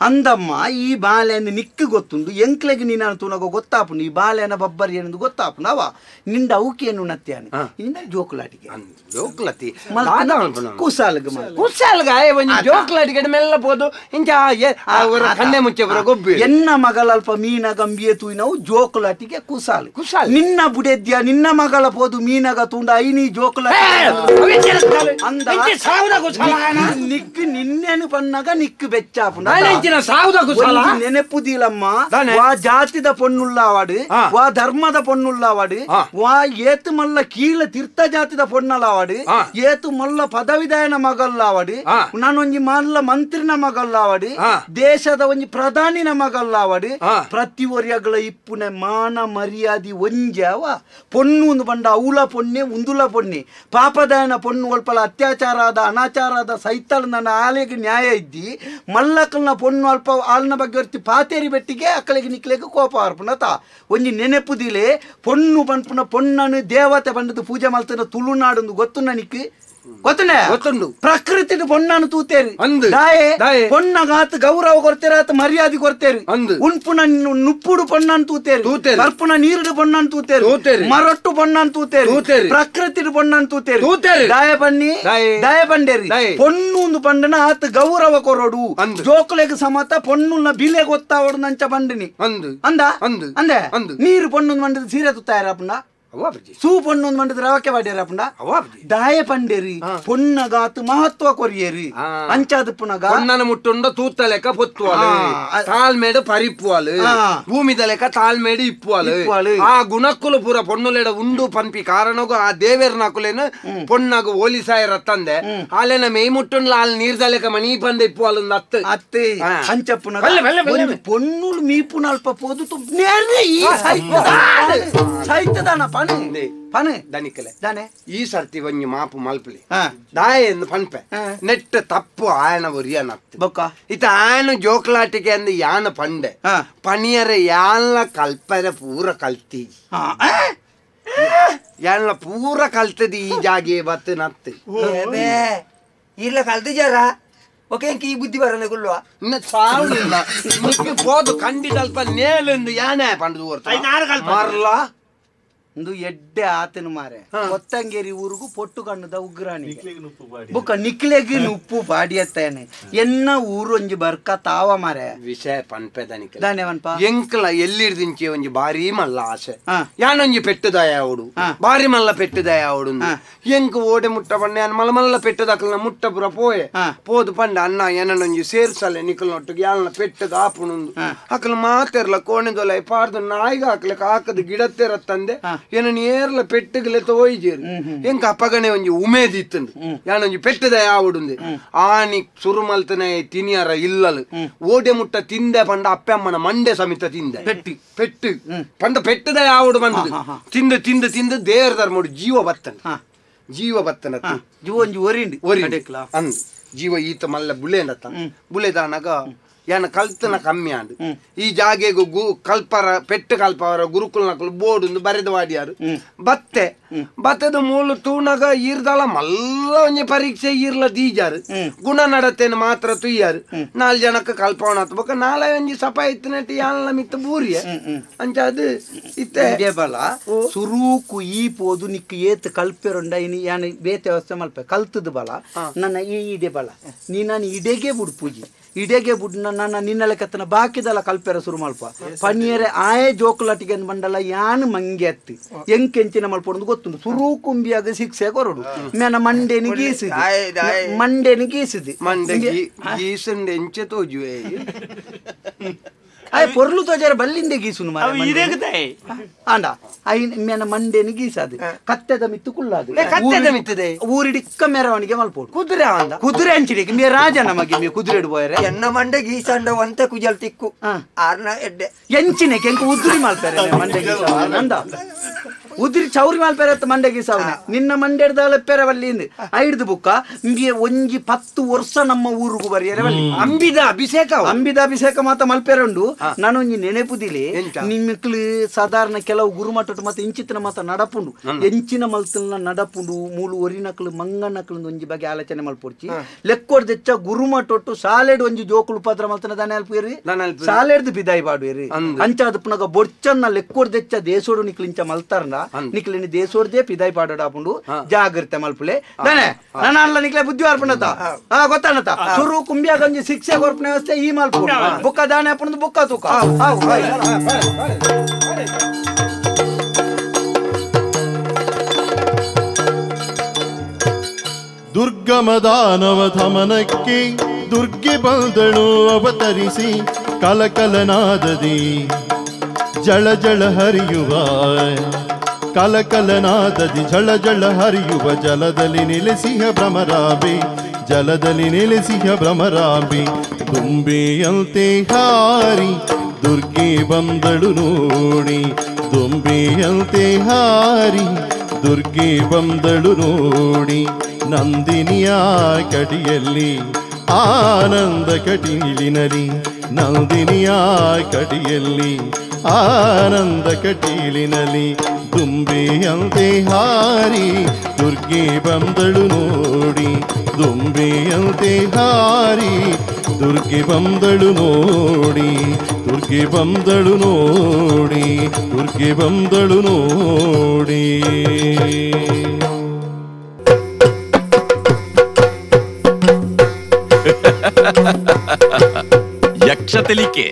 ಅಂದಮ್ಮ ಈ ಬಾಲೆ ನಿಕ್ಕು ಗೊತ್ತುಂಡು ಎಂಕ್ಲೆಗ್ ನೀನು ತೂನಗ ಗೊತ್ತಾಪುಂಡು ಈ ಬಾಲೆನ ಬಬ್ಬರಿ ಏನಂದು ಗೊತ್ತಾಪುಂಡು ಅವ ನಿಂಡ ಅವಕೇನು ನತ್ಯಾನೆ ನಿನ್ನ ಜೋಕುಲಾಟಿಗೆ ಜೋಕುಲತಿ ಕುಸಾಲ್ಗ್ ಕುಸಾಲ್ಗ ಒಂಜಿ ಜೋಕುಲಾಟಿಗೆ ಮೆಲ್ಲ ಪೋದು ಇಂಚ ಕಣ್ಣೆ ಮುಚ್ಚೆ ಬರೋ ಗೊಬ್ಬಿ ಎನ್ನ ಮಗಲಲ್ಪ ಮೀನ ಗಂಬಿಯ ತೂಯಿನವು ಜೋಕುಲಾಟಿಗೆ ಕುಸಾಲ್ ಕುಸಾಲ್ ನಿನ್ನ ಬುಡೆದ್ಯ ನಿನ್ನ ಮಗಳ ಪೋದು ಮೀನಗ ತೂಂಡ ಐನಿ ಜೋಕುಲ ಅಂದ ನಿಕ್ಕು ನಿನ್ನೇನು ಪನ್ನಾಗ ನಿಕ್ಕು ಬೆಚ್ಚಾಪುಂಡ ನೆನಪು ದೀಲಮ್ಮ ವಾ ಜಾತಿದ ಪೊನ್ನುಳ್ಳವಾಡು ವಾ ಧರ್ಮದ ಪೊನ್ನುಳ್ಳವಾಡು ವಾ ಏತು ಮಲ್ಲ ಕೀಳ ತೀರ್ಥ ಜಾತಿದ ಪೊನ್ನಲವಾಡು ಏತು ಮಲ್ಲ ಪದವಿದಾಯನ ಮಗಲ್ಲಾವಡು ನಾನೊಂಜಿ ಮಲ್ಲ ಮಂತ್ರಿನ ಮಗಲ್ಲಾವಡು ದೇಶದ ಒಂಜಿ ಪ್ರಧಾನಿನ ಮಗಲ್ಲಾವಡು ಪ್ರತಿ ಒರಿಯಗಳ ಇಪ್ಪುನೆ ಮಾನ ಮರ್ಯಾದಿ ಒಂಜಾವ ಪೊಣ್ಣು ಒಂದು ಬಂಡ ಅವಳ ಪೊಣ್ಣೆ ಉಂದುಲ ಪೊಣ್ಣೆ ಪಾಪದಾಯನ ಪೊಣ್ಣು ಒಲ್ಪಲ ಅತ್ಯಾಚಾರ ಆದ ಅನಾಚಾರ ಆದ ಸೈತಲ್ ನನ್ನ ಆಲೆಗೆ ನ್ಯಾಯ ಇದ್ದಿ ಮಲ್ಲಕ್ಕಲ್ನ ಪೊಣ್ಣು ಅಲ್ಪ ಆಲ್ನ ಬಗ್ಗೆ ಹೊರ್ತಿ ಪಾತೇರಿ ಬೆಟ್ಟಿಗೆ ಅಕ್ಕಳಿಗೆ ನಿಕ್ಲೆಗೆ ಕೋಪ ಅರ್ಪಣತ ಒಂಜಿ ನೆನೆಪುದಿಲೆ ಪೊಣ್ಣು ಪನ್ಪುನ ಪೊಣ್ಣನು ದೇವತೆ ಬಂಡದು ಪೂಜೆ ಮಲ್ತನ ತುಳುನಾಡೊಂದು ಗೊತ್ತು ನನಗೆ ಗೊತ್ತನೆ ಗೊತ್ತುಂಡು ಪ್ರಕೃತಿ ಪೊಣ್ಣನು ತೂತೇರಿ ಅಂದು ದಾಯೆ ಪೊಣ್ಣಗಾತ ಗೌರವ ಕೊಡ್ತೇರ ಆತ ಮರ್ಯಾದೆ ಕೊಡ್ತೇರಿ ಅಂದು ಉಣ್ಪುನ ನುಪ್ಪುಡು ಪೊಣ್ಣನ್ ತೂತೇರಿ ಕರ್ಪುನ ನೀರುಡು ಪೊಣ್ಣನ್ ತೂತೇರಿ ಮರೊಟ್ಟು ಪೊಣ್ಣನ್ ತೂತೇರಿ ಪ್ರಕೃತಿ ಪೊಣ್ಣನ್ ತೂತೇರಿ ದಾಯ ಬನ್ನಿ ದಾಯ ಬಂಡೇರಿ ಪೊಣ್ಣು ಒಂದು ಪಂಡನ ಆತ ಗೌರವ ಕೊರಡು ಜೋಕುಲೆಗ್ ಸಮತ ಪೊಣ್ಣುನ ಬಿಲೆ ಗೊತ್ತಾವಡು ನಂಚ ಬಂಡಿನಿ ಅಂದು ಅಂದ ಅಂದು ಅಂದೆ ಅಂದು ನೀರು ಪೊಣ್ಣು ಮಂಡದ ಸೀರೆ ತುತ್ತಾಯರಪ್ಪಂಡ ಸೂ ಪೊಣ್ಣು ಮಂಡದ ರವಕ್ಕೆ ವಾಡ್ಯಾರಪ್ಪಂಡ ದಾಯ ಪಂಡೇರಿ ಪೊಣ್ಣಗಾತು ಮಹತ್ವ ಕೊರಿಯೇರಿ ಅಂಚಾದ ಪುನಗ ಪೊಣ್ಣನ ಮುಟ್ಟುಂಡ ತೂತ ಲೆಕ್ಕ ಪೊತ್ತುವಾಲು ತಾಳ್ಮೇಡು ಪರಿಪ್ಪುವಾಲು ಭೂಮಿದ ಲೆಕ್ಕ ತಾಳ್ಮೇಡು ಇಪ್ಪುವಾಲು ಆ ಗುಣಕ್ಕುಲು ಪೂರ ಪೊಣ್ಣುಲೆಡ ಉಂಡು ಪನ್ಪಿ ಕಾರಣಗೂ ಆ ದೇವೇರ್ನಕುಲೇನು ಪೊಣ್ಣಗು ಹೋಲಿಸಾಯರ ತಂದೆ ಆಲೆನ ಮೇಯ್ ಮುಟ್ಟುಂಡ್ಲ ಆಲ್ ನೀರ್ದ ಲೆಕ್ಕ ಮಣಿ ಪಂದ ಇಪ್ಪುವಾಲು ಅತ್ತು ಅತ್ತೆ ಅಂಚಪ್ಪುನಗ ಪೊಣ್ಣುಲು ಮೀಪುನ ಅಲ್ಪ ಪೋದು ಸೈತದಾನ ಪಣೆ ಪಣೆ ದನಿಕಲೆ ದಾನೆ ಈ ಸರ್ತಿ ಒಂಜಿ ಮಾಪು ಮಲ್ಪಲಿ ದಾಯ ಎಂದು ಪನ್ಪೆ ನೆಟ್ಟ ತಪ್ಪು ಆಯನ ಒರಿಯನತ್ತು ಬೊಕ್ಕ ಇತ ಆಯನ ಜೋಕ್ಲಾಟಿಕೆ ಅಂದ್ ಯಾನ ಪಂಡೆ ಪಣಿಯರ ಯಾನ್ಲ ಕಲ್ಪರೆ ಪೂರ ಕಲ್ತಿ ಯಾನ್ಲ ಪೂರ ಕಲ್ತದಿ ಈ ಜಾಗೆ ಬತ್ತು ನತ್ತು ಇಲ್ಲ ಕಲ್ತಿಜಾರ ಓಕೆ ಈ ಬುದ್ಧಿ ಬರಲ್ಲ ಗುಲ್ವಾ ಸಾವುದಿಲ್ಲ ನಿಕ್ಕೆ ಪೋದು ಕಂಡಿದ ಅಲ್ಪ ನೇಲೆಂದು ಯಾನೆ ಪಂಡದು ಮರ್ಲ ಒಂದು ಎಡ್ಡೆ ಆತನ ಮಾರೆ ಕೊತ್ತಂಗೇರಿ ಊರಿಗೂ ಪೊಟ್ಟು ಕಣ್ಣದ ಉಗ್ರಾಣಿ ಬುಕ್ಕ ನಿಕ್ಲೆಗ್ ಉಪ್ಪು ಬಾಡಿಯತ್ತೇನೆ ಎನ್ನ ಊರು ಒಂಜಿ ಬರ್ಕ ತಾವ ಮಾರೆ ವಿಷಯ ಪನ್ಪೆ ದನಿಕ ದಾನೆವನ್ಪ ಎಂಕ್ಲ ಎಲ್ಲಿಡ್ದಿಂಚೆ ಒಂಜಿ ಬಾರಿ ಮಲ್ಲ ಆಸೆ ಯಾನೊಂಜಿ ಪೆಟ್ಟುದಾಯ ಅವಡು ಬಾರಿ ಮಲ್ಲ ಪೆಟ್ಟುದಾಯ ಅವಡು ಎಂಕ್ ಓಡೆ ಮುಟ್ಟ ಪಂಡ ಯಾನ್ ಮಲ್ಲ ಮಲ್ಲ ಪೆಟ್ಟುದಾಕಲ್ನ ಮುಟ್ಟ ಪುರ ಪೋಯೆ ಪೋದು ಪಂಡ ಅಣ್ಣ ಏನೊಂಜಿ ಸೇರ್ಸಲೆ ನಿಕಲ್ನೊಟ್ಟಿಗೆ ಯಾಲ್ನ ಪೆಟ್ಟದ ಆಪುಣುಂದು ಅಕಲ್ ಮಾತೆರ್ಲ ಕೋಣೆದೊಲ ಪಾಡ್ದು ನಾಯಿಗ ಹಾಕ್ಲಕ್ಕ ಹಾಕದು ಗಿಡತ್ತೆರ ತಂದೆ ಏನ ನೇರ್ಲ ಪೆಟ್ಟುಗಲೆ ತೋಯ್ಜೇರು ಎಂಕ ಅಪ್ಪಗನೆ ಒಂಜಿ ಉಮೇದ್ ಇತ್ತುಂಡು ಯಾನೊಂಜಿ ಪೆಟ್ಟದ ಯಾವುಡುಂದೆ ಆನಿ ಸುರುಮಲ್ತನೆ ತಿನಿಯರ ಇಲ್ಲಲು ಓಡೆ ಮುಟ್ಟ ತಿಂದೆ ಪಂಡ ಅಪ್ಪಮ್ಮನ ಮಂಡೆ ಸಮಿತ ತಿಂದೆ ಪೆಟ್ಟು ಪೆಟ್ಟು ಪಂಡ ಪೆಟ್ಟದ ಯಾವುಡು ಬಂದದು ತಿಂದು ತಿಂದು ತಿಂದು ದೇವರ ಧರ್ಮಡು ಜೀವ ಬತ್ತನ ಜೀವ ಬತ್ತನ ಜೀವ ಒಂಜಿ ಒರಿಂಡು ಒರಿ ಅಂದ್ ಜೀವ ಈತ ಮಲ್ಲ ಬುಲೆಂಡತ್ತ ಬುಲೆದಾನಾಗ ಯಾನ ಕಲ್ತನ ಕಮ್ಮಿ ಆಂಡ್ ಈ ಜಾಗೆಗು ಗು ಕಲ್ಪರ ಪೆಟ್ಟು ಕಲ್ಪವರ ಗುರುಕುಲ ನಕಲು ಬೋರ್ಡ್ ಬರೆದ ವಾಡಿಯಾರು ಬತ್ತೆ ಬತ್ತದ ಮೂಲು ತೂನಗ ಈರ್ದಲ ಮಲ್ಲ ಒಂಜಿ ಪರೀಕ್ಷೆ ಈರ್ಲ ದೀಜಾರು ಗುಣ ನಡತೇನು ಮಾತ್ರ ತುಯ್ಯಾರು ನಾಲ್ ಜನಕ್ಕೆ ಕಲ್ಪವನ ಬೊಕ ನಾಳೆ ಒಂಜಿ ಸಪ ಇತ್ತನಟ್ಟಿ ಯಾನ್ಲ ಮಿತ್ತ ಬೂರಿಯ ಅಂಚ ಅದು ಇತ್ತೆ ಬಲ ಸುರೂಕು ಈ ಪೋದು ನಿಕ್ಕು ಏತ್ ಕಲ್ಪೆರೊಂಡ ಇನಿ ಯಾನ ಬೇತೆ ವ್ಯವಸ್ಥೆ ಮಲ್ಪೆ ಕಲ್ತದ ಬಲ ನನ್ನ ಈ ಇಡೆ ಬಲ ನೀ ನಾನು ಇಡೆಗೆ ಬುಡ್ಪೂಜಿ ಇಡೆಗೆ ಬುಡ್ ನನ್ನ ನಿನ್ನಲೆ ಕತ್ತನ ಬಾಕಿದಲ ಕಲ್ಪೆರ ಶುರು ಮಲ್ಪ ಪನಿಯರೆ ಆಯೆ ಜೋಕುಲಾಟಿಗೆ ಬಂಡಲ ಯಾನ್ ಮಂಗೆ ಅತ್ತಿ ಎಂಕೆಂಚಿನ ಮಲ್ಪೊಂದು ಗೊತ್ತುಂಡು ಸುರು ಕುಂಬಿಯಾಗ ಶಿಕ್ಷೆ ಕೊರಡು ಮೇನ ಮಂಡೆನಿ ಗೀಸಿದೆ ಮಂಡೆನಿ ಗೀಸಿದೆ ಮಂಡೆ ಗೀಸಂಡೆ ಎಂಚೆ ತೋಜುವೆ ಆಯ್ ಪೊರ್ಲು ತೋಜಾರ ಬಲ್ಲಿಂದೆ ಗೀಸುನು ಆಂಡ I ಮೇನ ಮಂಡೆನಿ ಗೀಸಾದು ಕತ್ತೆದ ಮಿತ್ತು ಕುಲ್ಲಾದು ಕತ್ತೆದ ಮಿತ್ತದೆ ಊರಿಡಿಕ್ಕ ಮೆರವಣಿಗೆ ಮಲ್ಪೋಡು ಕುದುರೆ ಅಂದ ಕುದುರೆ ಅಂಚಿಡಿಗೆ ಮೇ ರಾಜ ನಮಗೆ ಮೇ ಕುದುರೆ ಬೋಯರೆ ಎನ್ನ ಮಂಡೆ ಗೀಸಂಡ ಒಂತೆ ಕುಜಲ್ ತಿಕ್ಕು ಆರ್ನ ಎಡ್ಡೆ ಎಂಚಿನ ಕೆಂಕು ಉದುರಿ ಮಲ್ಪೆರೆ ಮಂಡೆ ಗೀಸಾವನೆ ಅಂದ ಉದುರಿ ಚೌರಿ ಮಲ್ಪೆರೆ ಮಂಡೆ ಗೀಸಾವನೆ ನಿನ್ನ ಮಂಡೆಡ್ದಾಲ ಪೆರವಲ್ಲಿ ಐಡ್ದು ಬುಕ್ಕ ಇಂಬಿಯ ಒಂಜಿ 10 ವರ್ಷ ನಮ್ಮ ಊರುಗು ಬರಿಯರೆ ವಲ್ಲಿ ಅಂಬಿದ ಅಭಿಷೇಕ ಅಂಬಿದ ಅಭಿಷೇಕ ಮಾತ ಮಲ್ಪೆರುಂಡು ನಾನೊಂಜಿ ನೆನೆಪುದಿಲೆ ನಿಮ್ಮಕ್ಳು ಸಾಧಾರಣ ಕೆಲವು ಗುರುಮಠ ಮತ್ತೆ ಇಂಚಿತ್ತಿನ ಮಾತ ನಡಪುಂಡು ಎಂಚಿನ ಮಲ್ತಲ್ನ ನಡಪುಂಡು ಮೂಲು ಒರಿನಕ್ಳು ಮಂಗನಕ್ಳು ಒಂಜಿ ಬಗ್ಗೆ ಆಲೋಚನೆ ಮಲ್ಪೊಡ್ಚಿ ಲೆಕ್ಕೊಡ್ದೆಚ್ಚ ಗುರುಮಠೊಟ್ಟು ಸಾಲೆಡ್ ಒಂಜಿ ಜೋಕುಲು ಉಪದ್ರ ಮಲ್ತನ ದಾನೆ ಅಲ್ಪೇರಿ ಸಾಲೆಡ್ದು ಬಿದಾಯಿ ಬಾಡುವೇರಿ ಅಂಚಾದ ಪುನಗ ಬೊಡ್ಚನ್ನ ಲೆಕ್ಕೊಡ್ದೆಚ್ಚ ದೇಶೋಡು ನಿಕ್ಲಿಂಚ ಮಲ್ತಾರ್ನ ನಿಕ್ಲಿನಿ ದೇಶೋಡ್ದೇ ಪಿದಾಯಿ ಪಾಡಾಪುಂಡು ಜಾಗ್ರತೆ ಮಲ್ಪುಲೆ ದಾನೆ ನನ್ನ ಅಲ್ಲ ನಿಕ್ಲೆ ಬುದ್ಧಿ ಅರ್ಪಣತ ಗೊತ್ತಾಣತ ಸುರು ಕುಂಬಿಯಾಗ ಒಂಜಿ ಶಿಕ್ಷೆ ಕೊರ್ಪಣೆ ವ್ಯವಸ್ಥೆ ಈ ಮಲ್ಪುಂಡು ಬುಕ್ಕ ದಾನೆ ಅಪ್ಪಣದು ಬುಕ್ಕ ತೂಕ ದುರ್ಗಮದಾನವ ಧಮನಕ್ಕೆ ದುರ್ಗೆ ಬಂದಳು ಅವತರಿಸಿ ಕಲಕಲನಾದದಿ ಜಳ ಜಳ ಹರಿಯುವ ಕಲಕಲನಾದದಿ ಜಳ ಜಳ ಹರಿಯುವ ಜಲದಲ್ಲಿ ನೆಲೆಸಿಹ ಭ್ರಮರಾಂಬೆ ಜಲದಲ್ಲಿ ನೆಲೆಸಿಹ ಭ್ರಮರಾಂಬೆ ದುಂಬೆಯಂತೆ ಹಾರಿ ದುರ್ಗೆ ಬಂದಳು ನೋಡಿ ದುಂಬೆಯಂತೆ ಹಾರಿ ದುರ್ಗೆ ಬಂದಳು ನೋಡಿ ನಂದಿನಿಯ ಕಡಿಯಲ್ಲಿ ಆನಂದ ಕಟೀಲಿನಲಿ ನಂದಿನಿಯ ಕಡಿಯಲ್ಲಿ ಆನಂದ ಕಟೀಲಿನಲಿ ದುಂಬೆಯಂತೆ ಹಾರಿ ದುರ್ಗೆ ಬಂದಳು ನೋಡಿ ದುಂಬೆಯಂತೆ ಹಾರಿ ದುರ್ಗೆ ಬಂದಳು ನೋಡಿ ದುರ್ಗೆ ಬಂದಳು ನೋಡಿ ದುರ್ಗೆ ಬಂದಳು ನೋಡಿ. ಯಕ್ಷ ತೆಲಿಕೆ.